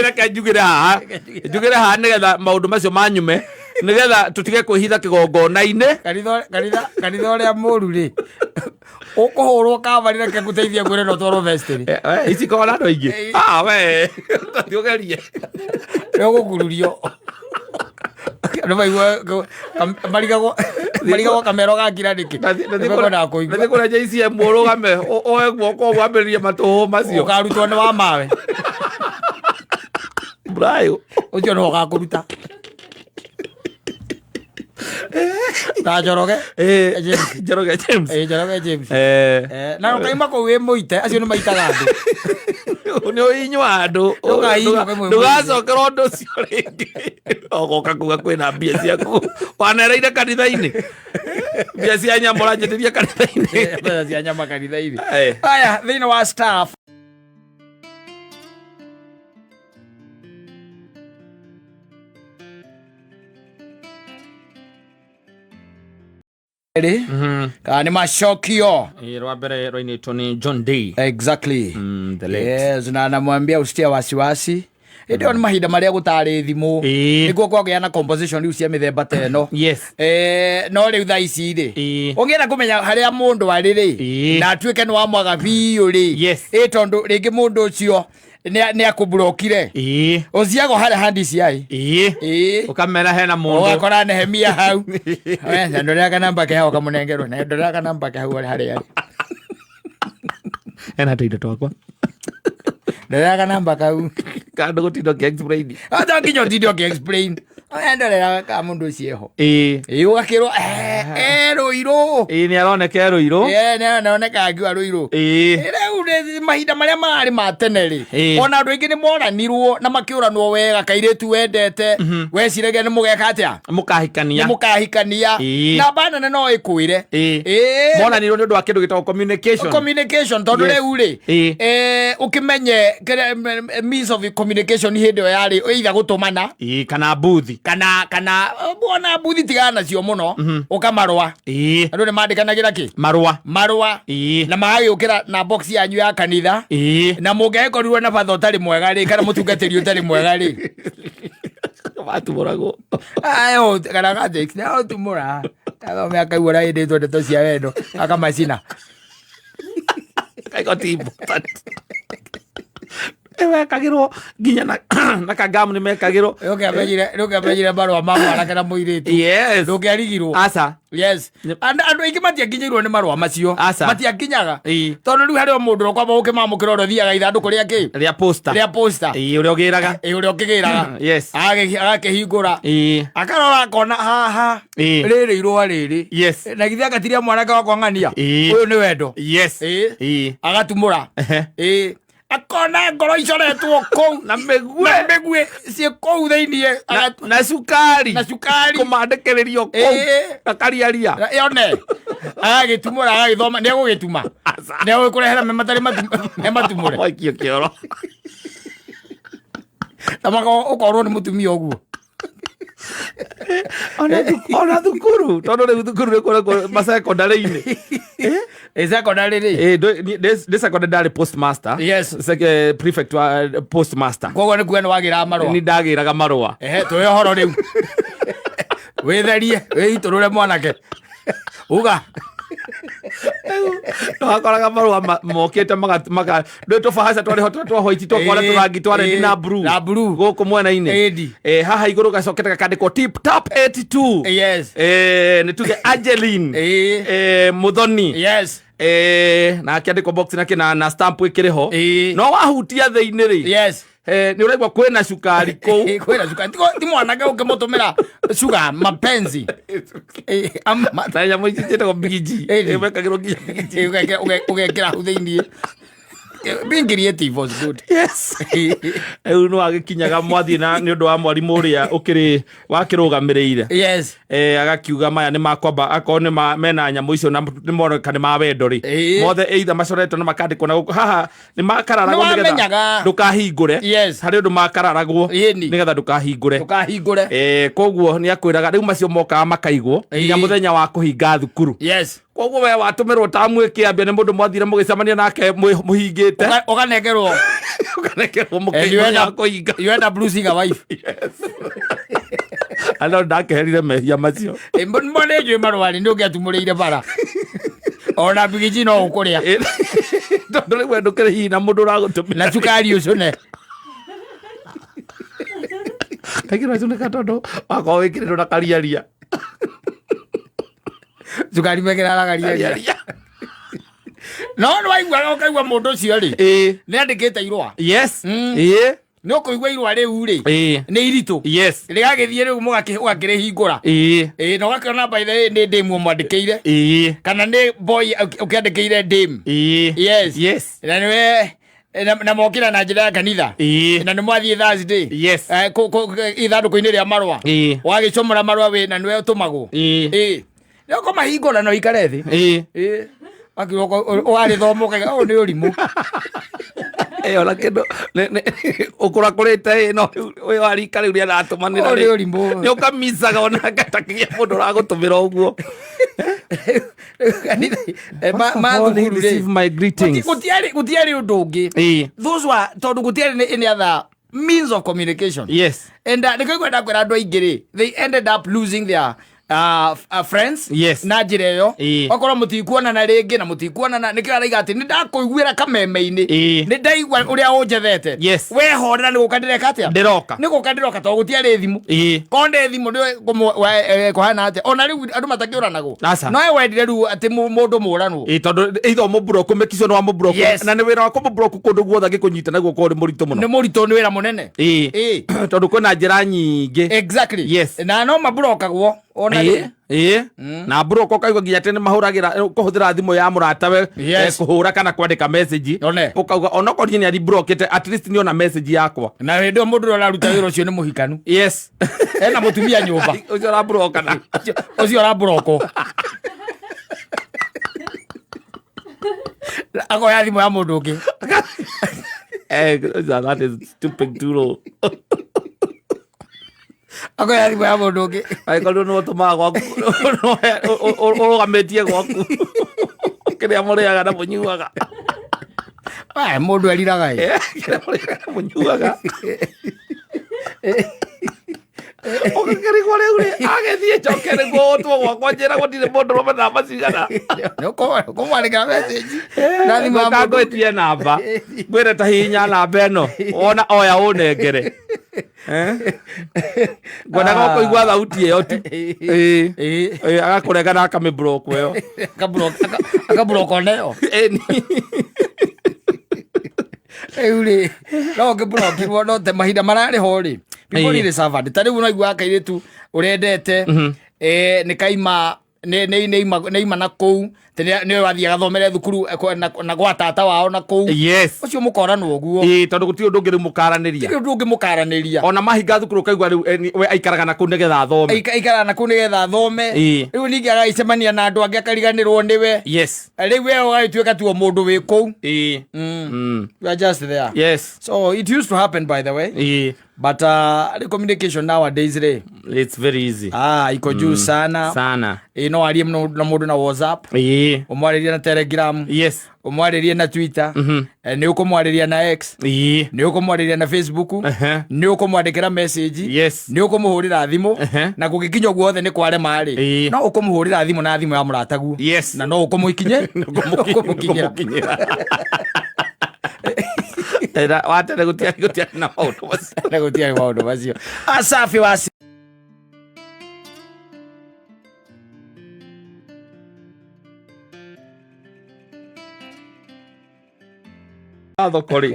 reke njugĩre haha. Njugĩre haha nĩgetha maũndũ macio manyume, nĩgetha tũtige kwĩhitha kĩgongona-inĩ. Kanitha ũrĩa mũru rĩ, ũkũhũrwo kabarĩ reke ngũteithie ngwĩre no twarwo vestry. Ici korwo na andũ aingĩ. Ah, we, ũtathiĩ ũgerie. Nĩ ũgũkururio. Andũ maigua, marigagwo kamero gakira nĩkĩ? Nĩmekwenda kũigua. Nathiĩ kũrĩa JCM ũrũgame, oe guoko wambĩrĩrie matũhũ macio. Ũkarutwo nĩ wa mawe. Brayo. Ũcio nĩwe ũgakũruta. Na Njoroge. James. Njoroge James. Njoroge James. Na ũkaima kũu wĩ mũite, acio nĩ maitaga andũ. Nĩ ũhinywa andũ. Ndũkahinywo wĩ mũite. Ndũgacokera ũndũ ũcio rĩngĩ. Ũgoka kuga kwĩna mbia ciaku. Wanereire kanitha-inĩ. Mbia cia nyama ũranjĩtĩria kanitha-inĩ. Mbeca cia nyama kanitha-inĩ. Aya, thĩinĩ wa staff. Kana nĩ macokio. Rwa mbere rwainĩtwo nĩ John Day. Exactly. The late. Yes, na anamwambia usitie wasiwasi. Ĩndĩ ĩyo nĩ mahinda marĩa gũtarĩ thimũ. Nĩguo kwagĩa na composition rĩu cia mĩthemba ta ĩno. No rĩu thaa ici rĩ, ũngĩenda kũmenya harĩa mũndũ arĩ rĩ, na atuĩke nĩ wamwaga biũ rĩ, tondũ rĩngĩ mũndũ ũcio nĩ akũmburokire. Ũciago harĩa ha DCI. Ũkamera hena mũndũ. Ũgakora Nehemia hau. We, na ndorera kanamba ke hau ũkamũnengerwo. Na ndorera kanamba ke hau harĩa arĩ. Hena tũindo twakwa. Ndorera kanamba kau. Kandũ gũtinda ũkĩ-explain. Ata nginya ũtinde ũkĩ-explain. Ndorera ka mũndũ ũcio eho. Ũgakĩrwo, Rũirũ. Nĩ aroneka e Rũirũ. Nĩ aroneka akiuga Rũirũ. Rĩu nĩ mahinda marĩa mararĩ ma tene rĩ, ona andũ aingĩ nĩ moranirwo na makĩũranwo wega, kairĩtu wendete, weciragia nĩ mũgeka atĩa? Mũkahikania. Nĩ mũkahikania. Namba nene no ĩkwĩre. Monanirwo nĩ ũndũ wa kĩndũ gĩtagwo communication. Communication, tondũ rĩu rĩ, ũkĩmenye kĩrĩa, means of communication hĩndĩ ĩyo yarĩ either gũtũmana. Kana mbuthi. Kana, ona mbuthi tigana nacio mũno, ũkamarũa. Andũ nĩ mandĩkanagĩra kĩ? Marũa. Marũa. Na magagĩũkĩra na box yanyu ya kanitha. Na mũngĩagĩkorirwo na batha ũtarĩ mwega rĩ, kana mũtungatĩri ũtarĩ mwega rĩ. Watumũragwo. Ayo, kana gathĩ, na ũtumũra. Athome akaigua ũrĩa ĩndĩtwo ndeto cia wendo, akamacina. Kaigua ti important. Wekagĩrwo nginya na kagamu nĩ mekagĩrwo. Ndũkĩamenyire marũa ma mwanake na mũirĩtu. Yes. Ndũkĩarigirwo. Aca. Yes. Andũ aingĩ matiakinyĩirwo nĩ marũa macio. Aca. Matiakinyaga. Tondũ rĩu harĩ o mũndũ ũkwamba gũkĩmamũkĩra ũrĩa ũthiaga ithandũkũ rĩa kĩ? Rĩa posta. Rĩa posta. Ũrĩa ũgĩraga. Ũrĩa ũkĩgĩraga. Yes. Agakĩhingũra. Akarora akona haha. Rĩrĩ irũa rĩrĩ. Yes. Na githĩ agatiria mwanake wakwa ng'ania. Ũyũ nĩ wendo. Yes. Agatumũra. Akona ngoro icoretwo kũu. Na mĩguĩ. Na mĩguĩ ciĩ kũu thĩiniĩ. Na cukari. Na cukari. Kũmandĩkĩrĩrio kũu. Na kariaria. Na yone. Agagĩtumũra, agagĩthoma, nĩ egũgĩtuma. Aca. Nĩ egũkũrehera me matarĩ me matumũre. Waikio kĩoro. Na maka ũkorwo nĩ mũtumia ũguo. Ona thukuru, tondũ rĩu thukuru nĩ kũrĩ masekondarĩ-inĩ. Ĩ secondary rĩ? Ĩ, ndĩ secondary ndarĩ postmaster. Prefect wa postmaster. Koguo nĩ kuga nĩ wagĩraga marũa. Nĩ ndagĩraga marũa. Ehe, tũhe ũhoro rĩu, wĩtherie, wĩitũrũre mwanake, uga. Wakoraga marũa mokĩte maka ndå tũbahaca twarĩ ho twa white, twakwara tũrangi twa red na blue. Na blue. Gũkũ mwena-inĩ. Ĩndi. Haha igũrũ gacokete gakandĩkwo Tip Top 82. Nĩ tuge Angeline Muthoni. Na akĩandĩkwo box na kĩna na stamp ĩkĩrĩ ho. No wahutia thĩinĩ rĩ, nĩ ũraigua kwĩna cukari kũu. Kwĩna cukari. Ti mwanake ũkĩmũtũmĩra sugar mapenzi. Na nyamũ ici ciĩtagwo bigiji. Ĩni. Mekagĩrwo nginya bigiji. Ũgekĩra hau thĩiniĩ. Being creative was good. Yes, rĩu nĩ wagĩkinyaga mwathiĩ na nĩ ũndũ wa mwarimũ ũrĩa ũkĩrĩ wakĩrũgamĩrĩire. Agakiuga maya nĩ makwamba akorwo nĩ mena nyamũ icio na nĩ moneka nĩ ma wendo rĩ, mothe either macoretwo na makandĩkwo na gũkũ haha nĩ makararagwo nĩgetha Nĩwamenyaga. ndũkahingũre. Harĩ ũndũ makararagwo nĩgetha ndũkahingũre. Ndũkahingũre. Koguo nĩ akwĩraga rĩu macio mokaga makaigwo nginya mũthenya wa kũhinga thukuru. Koguo we watũmĩrwo tamu ĩkĩambia nĩ mũndũ mwathire mũgĩcemania nake mũhingĩte. Ũkanengerwo. Ũkanekerwo And you end mũthenya wa up, kũhinga. you end up losing a wife. Ano ndakeherire mehia macio. Mo nĩ njũĩ marũa rĩ, nĩ ũngĩatumũrĩire bara ona bigiji no ũkũrĩa. Tondũ rĩu we ndũkĩrĩ hihi na mũndũ ũragũtũmĩra. Na cukari ũcũne. Kaingĩ ũracũnĩka tondũ wakorwo wĩkĩrĩtwo na kariaria. Cukari mekĩraga riaria. Kariaria. No nĩ waiguaga ũkaigua mũndũ ũcio rĩ, nĩ andĩkĩte irũa. Nĩ ũkũigua irũa rĩu rĩ, nĩ iritũ. Rĩgagĩthiĩ rĩu ũgakĩrĩhingũra. Na ũgakĩona by the way nĩ ndĩmu ũmwandĩkĩire, kana nĩ boy ũkĩandĩkĩire dame. Na nĩwe na mokĩra na njĩra ya kanitha. Na nĩ mwathiĩ Thursday. Ithandũkũ-inĩ rĩa marũa. Wagĩcomora marũa wĩ na nĩwe ũtũmagwo. Nĩ ũkũmahingũra na ũikare thĩ. Wakiuga ũgarĩthoma ũkaiga ũyũ nĩ ũrimũ. Ona kĩndũ ũkũrakũrĩte ĩ no rĩu ũyũ wa rika rĩu rĩaratũmanĩra. Ũyũ nĩ ũrimũ. Nĩ ũkamicaga ona gatakĩgĩa mũndũ ũragũtũmĩra ũguo. Kanitha First of ma all, thukuru rĩ, receive my greetings. Gũtiarĩ ũndũ ũngĩ. Those were, tondũ gũtiarĩ nĩ any other means of communication. And nĩkĩo ngwenda kwĩra andũ aingĩ rĩ, they ended up losing their friends na njĩra ĩyo. Okorwo mũtikuonana rĩngĩ na mũtikuonana, nĩkĩo araiga atĩ nĩ ndakũiguĩra kameme-inĩ. Nĩ ndaigua ũrĩa ũnjethete. Wehorera, nĩ gũka ndĩreka atĩa? Ndĩroka. Nĩ gũka ndĩroka, tondũ gũtiarĩ thimũ. Korwo ndĩ thimũ nĩ kũhana atĩa? Ona rĩu andũ matakĩũranagwo. Aca. No we wendire rĩu atĩ mũndũ mũranwo. Tondũ either ũmũblock mĩkico nĩ wamũblock. Na nĩ wĩra wa kũmũblock kũndũ guothe angĩkũnyita naguo ũkorwo nĩ mũritũ mũno. Nĩ mũritũ, nĩ wĩra mũnene. Tondũ kwĩna njĩra nyingĩ. Na no maburokagwo ona rĩ. Na block ũkaigua nginya atĩ nĩ mahũragĩra kũhũthĩra thimũ ya mũratawe, kũhũra kana kwandĩka message. One. Ũkauga onokorwo niĩ nĩ ariblokĩte, at least nĩ ona message yakwa. Na hĩndĩ ĩyo mũndũ ũrĩa ũraruta wĩra ũcio nĩ mũhikanu. Ena mũtumia nyũmba. Ũcio ũraburokana. Ũcio ũraburokwo akoya thimũ ya mũndũ ũngĩ. That is stupid too low. Akoya thimũ ya mũndũ ũngĩ. Angĩkorwo nĩ ũtũmaga gwaku ũrũgamĩtie gwaku kĩrĩa mũrĩaga na mũnyuaga. Mũndũ eriraga ĩ. Kĩrĩa mũrĩaga na mũnyuaga, ũgakĩrigwo rĩu rĩ agĩthiĩ njoke nĩguo ũtwo gwakwa njĩra gũtirĩ mũndũ rũme namba cigana. Kũmwandĩkĩra message na thimũ ya Ngũka mũndũ. Ngwĩtie namba, ngwĩre ta hihinya namba ĩno wona oya ũnengere. Ngwendaga kũigua thauti ĩyo tu. Agakũrenga na akamĩblock ĩyo. Akablock oneyo. Ĩni. Rĩu rĩ, no ũngĩblokirwo no te mahinda mararĩ ho rĩ, people really suffered. Ta rĩu ũraigua kairĩtu ũrendete, nĩ kaima nĩ ima na kũu Atĩ nĩwe wathiaga thomere thukuru na gwa tata wao na kũu. Yes. Ũcio mũkoranwo ũguo. Ĩĩ, tondũ gũtirĩ ũndũ ũngĩ rĩu mũkaranĩria. Gũtirĩ ũndũ ũngĩ mũkaranĩria. Ona mahinga thukuru ũkaigua rĩu we aikaraga na kũu nĩgetha athome. Aikaraga na kũu nĩgetha athome. Ĩĩ. Rĩu ningĩ agagĩcemania na andũ angĩ akariganĩrwo nĩwe. Yes. Rĩu we ũgagĩtuĩka tuo mũndũ wĩ kũu. Ĩĩ. You are just there. Yes. So it used to happen, by the way. Ĩĩ. But the communication nowadays re, It's very easy. Ah, iko juu sana. Sana. Ĩ, no arie mũno na mũndũ na WhatsApp. Ĩĩ. Ũmwarĩrie na Telegram. Yes. Ũmwarĩrie na Twitter. Nĩ ũkũmwarĩria na X. Ĩĩ. Nĩ ũkũmwarĩria na Facebook. Ehe. Nĩ ũkũmwandĩkĩra message. Yes. Nĩ ũkũmũhũrĩra thimũ. Ehe. Na gũgĩkinya ũguo othe nĩ kwarema rĩ. Ĩĩ. No ũkũmũhũrĩra thimũ na thimũ ya mũrataguo. Yes. Na no ũkũmũikinye. Ũkũmũkinyĩra. Ũkũmũkinyĩra. Era watene gũtiarĩ na maũndũ macio. Na gũtiarĩ maũndũ macio. Asafi wasi. Thoko rĩ.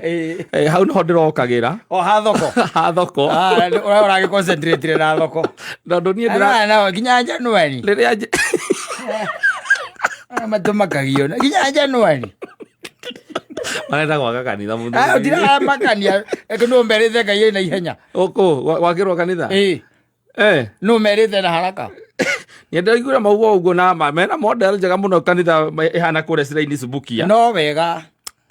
Ĩĩ. Hau nĩho ndĩrokagĩra. O ha thoko. Ha thoko. Ah, ũrĩa ũragĩ concentrate na thoko. Tondũ niĩ ndĩra Ana na nginya January. rĩrĩa Matũmakagio nginya January. Marenda gwaka kanitha mũthuri. Ah, ndiramakania. Eke no merĩte Ngai na ihenya. Ũkũ gwakĩrwo kanitha? Ĩĩ. Eh. No merĩte na haraka. Nĩ ndĩraiguire mauga ũguo na mena model njega mũno kanitha ĩhana kũrĩa Siraini Subukia. No wega.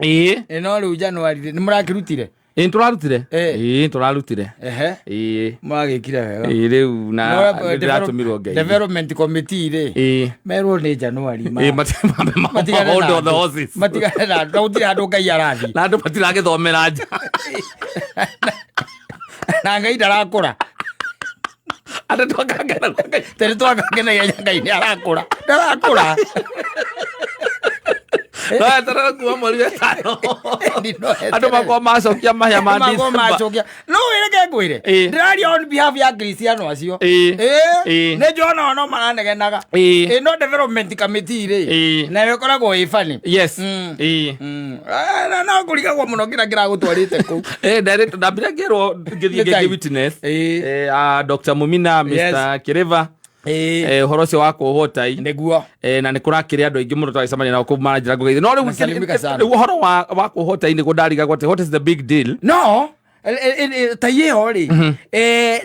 Ĩĩ. Ĩ, no rĩu January nĩ mũrakĩrutire? Ĩĩ nĩtũrarutire. Ĩĩ. Ĩĩ nĩtũrarutire. Ehe. Ĩĩ. Mũragĩkire wega. Ĩĩ rĩu na No, nĩndĩratũmirwo Ngai. Development committee rĩ. Ĩĩ. Merwo nĩ January ma. Ĩĩ Matigane hold na on the andũ. horses. Matigane na andũ. Na gũtirĩ handũ Ngai arathiĩ. Na andũ matiragĩthomera nja. Na Ngai ndarakũra. Andũ twakangana Ngai. Tondũ twakakenagia Ngai nĩ arakũra. Ndarakũra. No eterere kuma mweri wa ĩtano. No eterere. Andũ makorwo macokia mahĩa ma Makorwo December. macokia. No wĩreke ngwĩre. Ĩĩ. Ndĩraria on behalf ya Kristiano acio. Ĩĩ. Ĩĩ. Ĩĩ. Nĩ njona no maranegenaga. Ĩĩ. Ĩĩ, no development committee rĩ. Ĩĩ. Nayo ĩkoragwo ĩ funny. Yes. Mm. Ĩĩ. Ah, no kũrigagwo mũno kĩrĩa kĩragũtwarĩte kũu. Nderĩtwo ndambire ngĩrwo ngĩthiĩ Nĩ tai. ngĩthiĩ witness. Ĩĩ. Dr. Mumina, Mr. Yes. Kireva. Ĩĩ. Ũhoro ũcio wa kuohwo tai. Nĩguo. Na nä kå rakä andå aingä må no twagäcemania nao kå maranjä ra no rä Nasalimika sana. u å horo wa kuohwo tai nä guo ndarigagwo atä what is the big deal? No tai ĩyo rĩ,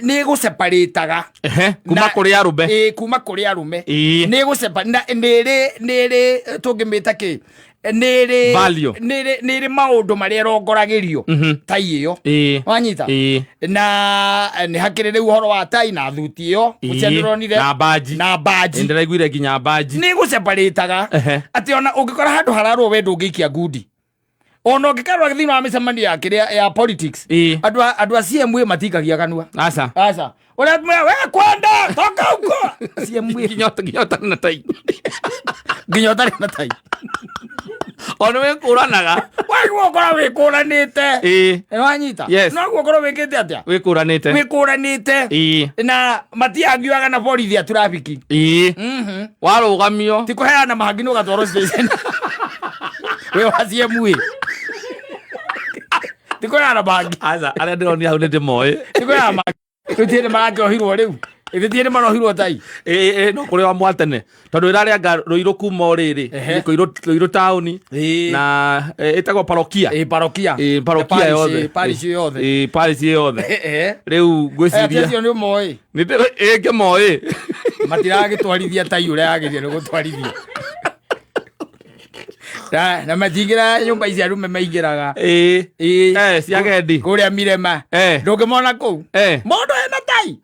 nĩ ĩgũseparĩtaga Ehe, kuma kå rä arå ĩ kuma kũrĩ arũme. Ĩĩ. Nĩ ĩgũsepa na nĩ ĩrĩ nĩ ĩrĩ tũngĩmĩta kĩ, nĩ ĩrĩ Value. nĩ ĩrĩ maũndũ marĩa ĩrongoragĩrio tai ĩyo. Ĩĩ. Wanyita. Ĩĩ. Na nĩ hakĩrĩ rĩu ũhoro wa tai na thuti ĩyo ũcio ndĩronire. Na mbanji. Na mbanji. Ndĩraiguire nginya mbanji. Nĩ gũseparĩtaga Ehe. atĩ ona ũngĩkora handũ hararwo we ndũngĩikia ngundi, ona ũngĩkarwo thĩinĩ wa mĩcemanio ya kĩrĩa ya politics. Ĩĩ. Andũ a CMA matikagia kanua. Aca. Aca, ũrĩa we kwenda toka huko CMA. Nginya ũtarĩ na tai. Nginya ũtarĩ na tai. Ona wä kå ranaga. Waigua ũkorwo wĩkũranĩte. Ĩĩ. Nĩwanyita? Yes. Noguo ũkorwo wĩkĩte atĩa? Wä kå ranä te. Wĩkũranĩte. Ĩĩ. Na matiangiuaga na borithi a trafiki. Ĩĩ. Warå gamio. Ti kũheana mahangi nĩ ũgatwarwo station wĩ wa CMA, ti kũheana mahangi. Aca, arä a ndä ronire hau nä ndä moä. Ti kũheana mahangi. Rĩu ti hĩndĩ marakĩohirwo, rĩu ĩthĩ ti hĩndĩ marohirwo tai. No kå rä wa mwatene tondå ä rarä anga rå irå kuma o rä rä Ehe. rå irå taåni. Ĩĩ. Na ĩtagwo parokia. Ĩ, parokia. Ĩ, parokia Parish, yothe. ĩ, parish yothe. Ĩ, parish yothe. Ehe. Rĩu Ati ngwĩciria acio nĩ ũmoĩ. Ngĩmoĩ. Matiragĩtwarithia tai ũrĩa yagĩrĩire nĩ gũtwarithio na matingĩra nyũmba ici arũme maingĩraga. Ĩ. Ĩ. Cia gendi. Kũrĩa Mirema. Ndũngĩmona kũu. Mũndũ ena tai.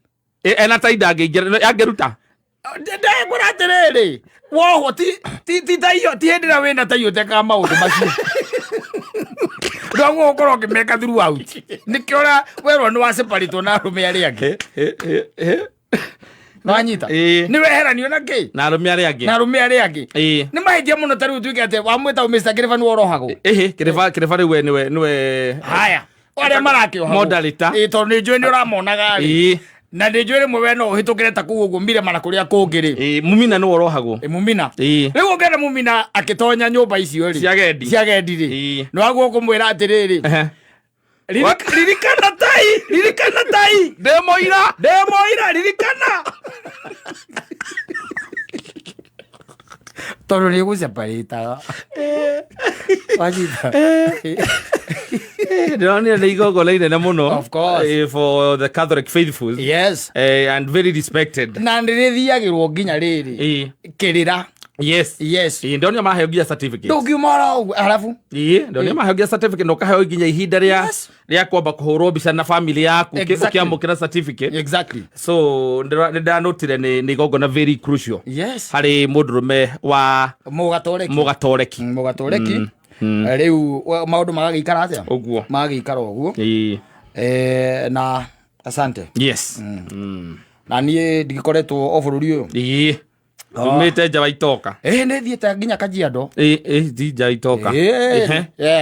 Ena tai ndangĩingĩra, angĩruta. Ndĩkwĩra atĩrĩrĩ, wohwo ti tai ti hĩndĩ ĩrĩa wĩna tai ũtekaga maũndũ macio ndwaguo ũkorwo ũkĩmeka throughout, nĩkĩo ũrĩa werwo nĩ waseparĩtwo na arũme arĩa angĩ. Nĩwanyita? Ĩĩ. Nĩ weheranio na kĩ? Na arũme arĩa angĩ. Na arũme arĩa angĩ. Ĩĩ. Nĩ mahĩtia mũno ta rĩu tuĩke atĩ wamwĩta Mr. Kĩrĩba nĩwe ũrohagwo. Ĩhĩ, kĩrĩba rĩu we nĩwe. Haya, arĩa marakĩohagwo. Moderator. Ĩĩ, tondũ nĩ njũĩ nĩ ũramonaga rĩ. Ĩĩ. Na nĩ njũĩ rĩmwe we no ũhĩtũkĩre ta kũu ũguo Mirema na kũrĩa kũngĩ rĩ. Ĩĩ, Mumina nĩwe ũrohagwo. Ĩ, Mumina. Ĩĩ. Rĩu ũngĩona Mumina akĩtonya nyũmba icio rĩ, Cia gendi. cia gendi rĩ, Ĩĩ. nĩ waguo kũmwĩra atĩrĩrĩ, Ehe. Ririkana tai, ririkana tai. Ndĩ mũira. Ndĩ mũira, ririkana. Tondũ nĩ ũgũceparĩtaga. Wanyita. Ndĩronire nĩ igongona inene mũno. Of course. For the Catholic faithful. Yes. And very respected. Na nĩ rĩthiagĩrwo nginya rĩrĩ kĩrĩra. Yes. Ndonio maheo nginya certificate. Ndũngiuma oro ũguo arabu. Ndonio maheo nginya certificate na ũkaheo nginya ihinda rĩa rĩa kwamba kũhũrwo mbica na family yaku ũkĩamũkĩra certificate. So nĩ ndanotire nĩ igongona very crucial harĩ mũndũrũme wa Mũgatoreki. Mũgatoreki. Mũgatoreki. Rĩu maũndũ magagĩikara atĩa? Ũguo. Magagĩikara ũguo. Na asante. Na niĩ ndigĩkoretwo o bũrũri ũyũ. Umĩte nja wa itoka. Ĩ, nĩ thiĩte nginya Kajiado. Ĩ, ti nja wa itoka.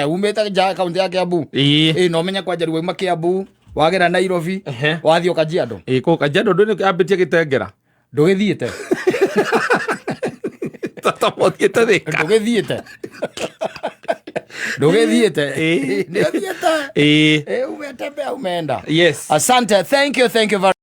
Umĩte nja kaunti ya Kiambu. Ĩ, na ũmenye kwanja rĩu wauma Kiambu wagera Nairobi, wathiĩ o Kajiado. Ĩ, kũ Kajiado ndũ ambĩtie gĩtengera. Ndũgĩthiĩte. Tata mothiĩte Thĩka. Ndũgĩthiĩte, ndũgĩthiĩte. Nĩ ũthiĩte. Ĩ, umetembea, umeenda. Asante, thank you, thank you very.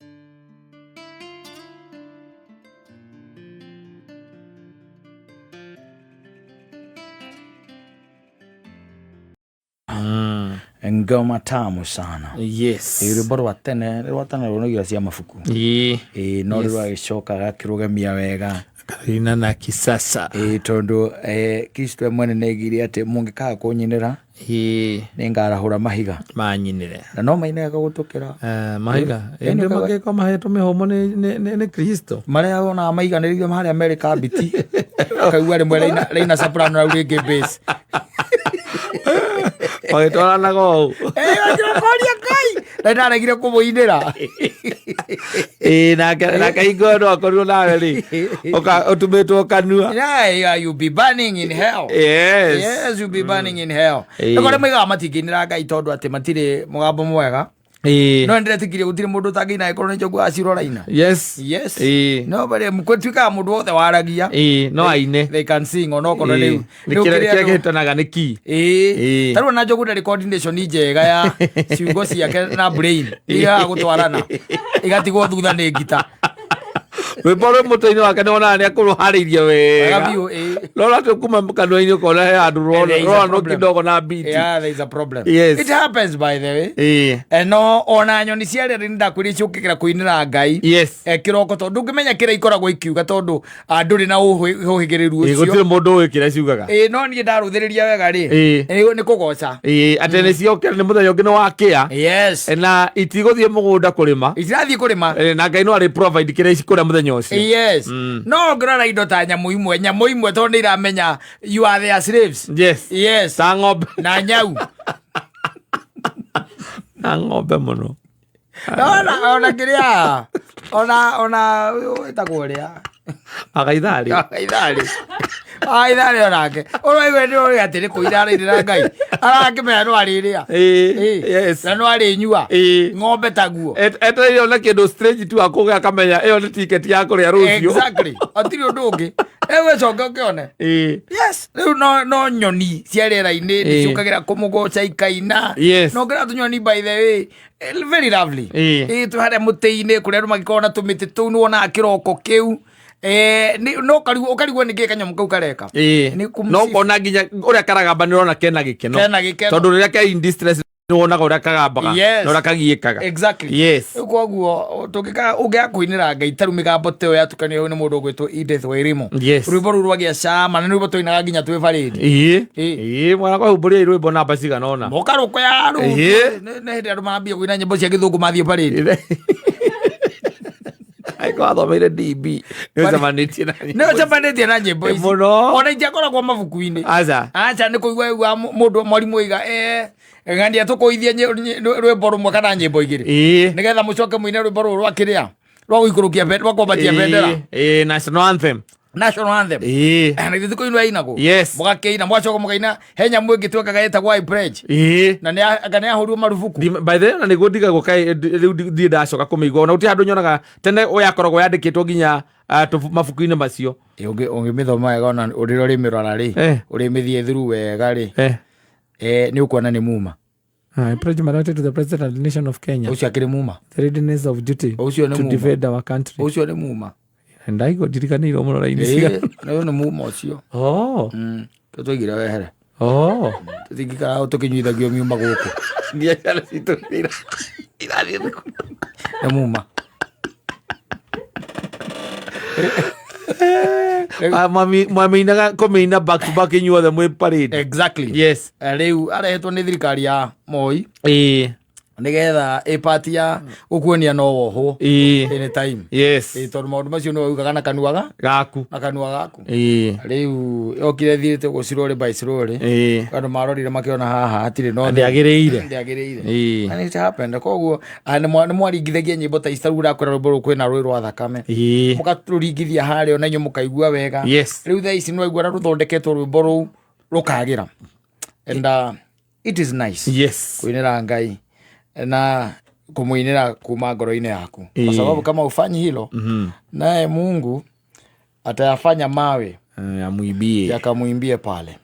Ngoma tamu sana. Rwĩmbo rwa tene, rwa tene rũnagia cia mabuku. Ĩ, no rĩu agĩcoka agakĩrũgamia wega. Karina na kisasa. Ĩ, tondũ Kristo we mwene nĩaigire atĩ mũngĩkaga kũnyinĩra, nĩ ngarahũra mahiga. Manyinĩre. Na no mainaga gũtũkĩra. Mahiga ĩndĩ mangĩkorwo mahetwo mĩhũmũ nĩ Kristo. Marĩa wonaga maiganĩrĩirio harĩa merĩ kambiti, kaigua rĩmwe raina soprano rau rĩngĩ bass. Magĩtwaranaga ũũ. Ũkoria Ngai na ndaregire kũmũinĩra. Ĩ, nake hingo no akorirwo nawe rĩ ũtumĩtwo kanua. Yeah, you be burning in hell. Yes, you be burning in hell. Nĩ kũrĩ moigaga matingĩinĩra Ngai tondũ atĩ matirĩ mũgambo mwega. No ndĩretĩkirie gũtirĩ mũndũ ũtangĩina angĩkorwo nĩ njogu acirora ina. Yes. No but gũtuĩkaga mũndũ wothe waragia. Ĩ, no aine. They can sing onokorwo rĩu Nĩ rĩu kĩrĩa kĩrĩa kĩrĩa kĩhĩtanaga nĩ ki. Tarĩu ona Njogu ndarĩ coordination njega ya ciugo ciake na brain igaga gũtwarana, igatigwo thutha nĩ ngita. Rwĩmbo rwĩ mũtwe-inĩ wake nĩ wonaga nĩ akũrũharĩirie Wega wega biũ, ĩ. no ratũ kuma kanua-inĩ ũkona he handũ There is a rũranwo problem. kidogo na biti. Yeah, there is a problem. It happens, by the way. No ona nyoni cia rĩrĩ nĩndakwĩrire ciũkĩkĩra kũinĩra Ngai. Kĩroko tondũ ndũngĩmenya kĩrĩa ikoragwo ikiuga tondũ ndũrĩ na ũhĩgĩrĩru ũcio. Gũtirĩ mũndũ ũĩ kĩrĩa ciugaga. Ĩ, no niĩ ndarũthĩrĩria wega rĩ, nĩ kũgoca. Atĩ nĩ ciokĩra nĩ mũthenya ũngĩ nĩ wakĩa. Na itigũthiĩ mũgũnda kũrĩma. Itirathiĩ kũrĩma. Na Ngai no arĩ provide kĩrĩa cikũrĩa mũthenya ũcio. Yes, no ũngĩrora indo ta nyamũ imwe, nyamũ imwe tondũ nĩ iramenya you are their slaves. Yes. Ta ng'ombe. Na nyau. Na ng'ombe mũno. Ona kĩrĩa ona wĩtagwo ũrĩa. Agaitharĩ. Agaitharĩ, agaitharĩ onake ũraigua nĩ ũrĩ atĩ nĩ kũina arainĩra Ngai, arakĩmenya no arĩrĩa. Na no arĩnyua. Ng'ombe taguo. Etereire ona kĩndũ strange tu akũgĩa akamenya ĩyo nĩ tiketi ya kũrĩa rũciũ. Exactly, hatirĩ ũndũ ũngĩ ĩgũcoka ũkĩone. Yes, rĩu no nyoni cia rĩera-inĩ nĩciũkagĩra kũmũgoca ikaina. No ngĩra tũnyoni, by the way, very lovely. Twĩ harĩa mũtĩ-inĩ kũrĩa andũ magĩkoragwo na tũmĩtĩ tũu, nĩ wonaga kĩroko kĩu. No ũkarigwo nĩkĩ kanyamũ kau kareka. Nĩ kũmũcibu. No ũkona nginya ũrĩa karagamba nĩ ũrona kena gĩkeno. Kena gĩkeno. Tondũ rĩrĩa ke in distress nĩ wonaga ũrĩa kagambaga na ũrĩa kagiĩkaga. Rĩu koguo tũngĩka ũngĩaga kũinĩra Ngai tarĩu mĩgambo ta ĩyo yatukanio nĩ mũndũ ũgwĩtwo Edith Wairimu. Rwĩmbo rũu rwagĩa cama na nĩ rwĩmbo twainaga nginya twĩ parade. Ĩ, mwana kwahumbũria rwĩmbo namba cigana ũna. Mũkarũko ya rũu nĩ hĩndĩ andũ marambia kũina nyĩmbo cia gĩthũngũ mathiĩ parade. Angĩkorwo athomeire DB nĩ ũcemanĩtie na Nĩ ũcemanĩtie na nyĩmbo ici. Mũno. Ona itiakoragwo mabuku-inĩ. Aca. Aca, nĩ kũigua igua mũndũ mwarimũ oiga ng'ania tũkũithie rwĩmbo rũmwe kana nyĩmbo igĩrĩ nĩgetha mũcoke mũine rwĩmbo rũrũ rwa kĩrĩa rwa gũikũrũkia rwa kwambatia bendera. National anthem. National anthem. Na ithuĩ kũinwo yainagwo. Mũgakĩina, mũgacoka mũkaina he nyamũ ĩngĩ twekaga ĩtagwo I pledge. Na nĩ anga nĩ yahũrirwo marubuku. By the way, ona nĩguo ndigagwo kaĩ rĩu ndirĩ ndacoka kũmĩigua ona gũtirĩ handũ nyonaga tene yakoragwo yandĩkĩtwo nginya mabuku-inĩ macio. Ũngĩmĩthoma wega ona ũrĩa ũrĩmĩrora rĩ, ũrĩmĩthiĩ through wega rĩ, nĩ ũkuona nĩ muma. I pledge my loyalty to the President and the nation of Kenya. Ũcio akĩrĩ muma. The readiness of duty Ũcio nĩ to muma. defend our country. Ũcio nĩ muma. Ndaigua ndiriganĩirwo mũno raini cigana. Ĩĩ, nĩ muma ũcio. Oh. Kĩo twaigire wehere. Oh. Tũtingĩikara tũkĩnyuithagio miuma gũkũ. Nginya ciana citũ irathiĩ thukuru. Nĩ muma. Ah, mwamĩinaga kũmĩina back to back inyuothe mwĩ parade. Exactly. Yes. Rĩu arehetwo nĩ thirikari ya Moi Ĩĩ. nĩgetha ĩ part ya gũkuonia no wohwo Ĩĩ. anytime. Yes. Ĩ, tondũ maũndũ macio nĩwe ugaga na kanua ga Gaku. na kanua gaku. Ĩĩ. Rĩu yokire thiĩte ũguo slowly by slowly. Ĩĩ. Andũ marorire makĩona haha hatirĩ no Ndĩagĩrĩire. Ndĩagĩrĩire. Ĩĩ. And it happened. Koguo nĩ mwaringithagia nyĩmbo ta ici, ta rĩu ũrakwĩra rwĩmbo rũu kwĩna rũĩ rwa thakame. Ĩĩ. Mũkarũringithia harĩa ona inyuĩ mũkaigua wega. Yes. Rĩu thaa ici nĩwaigua na rũthondeketwo rwĩmbo rũu rũkagĩra. And it is nice. Yes. Kuinĩra Ngai na kumuinĩra kuma ngoro-inĩ yaku, kwa sababu kama ufanyi hilo, naye Mungu atayafanya mawe Amwibie. Yakamwimbie pale.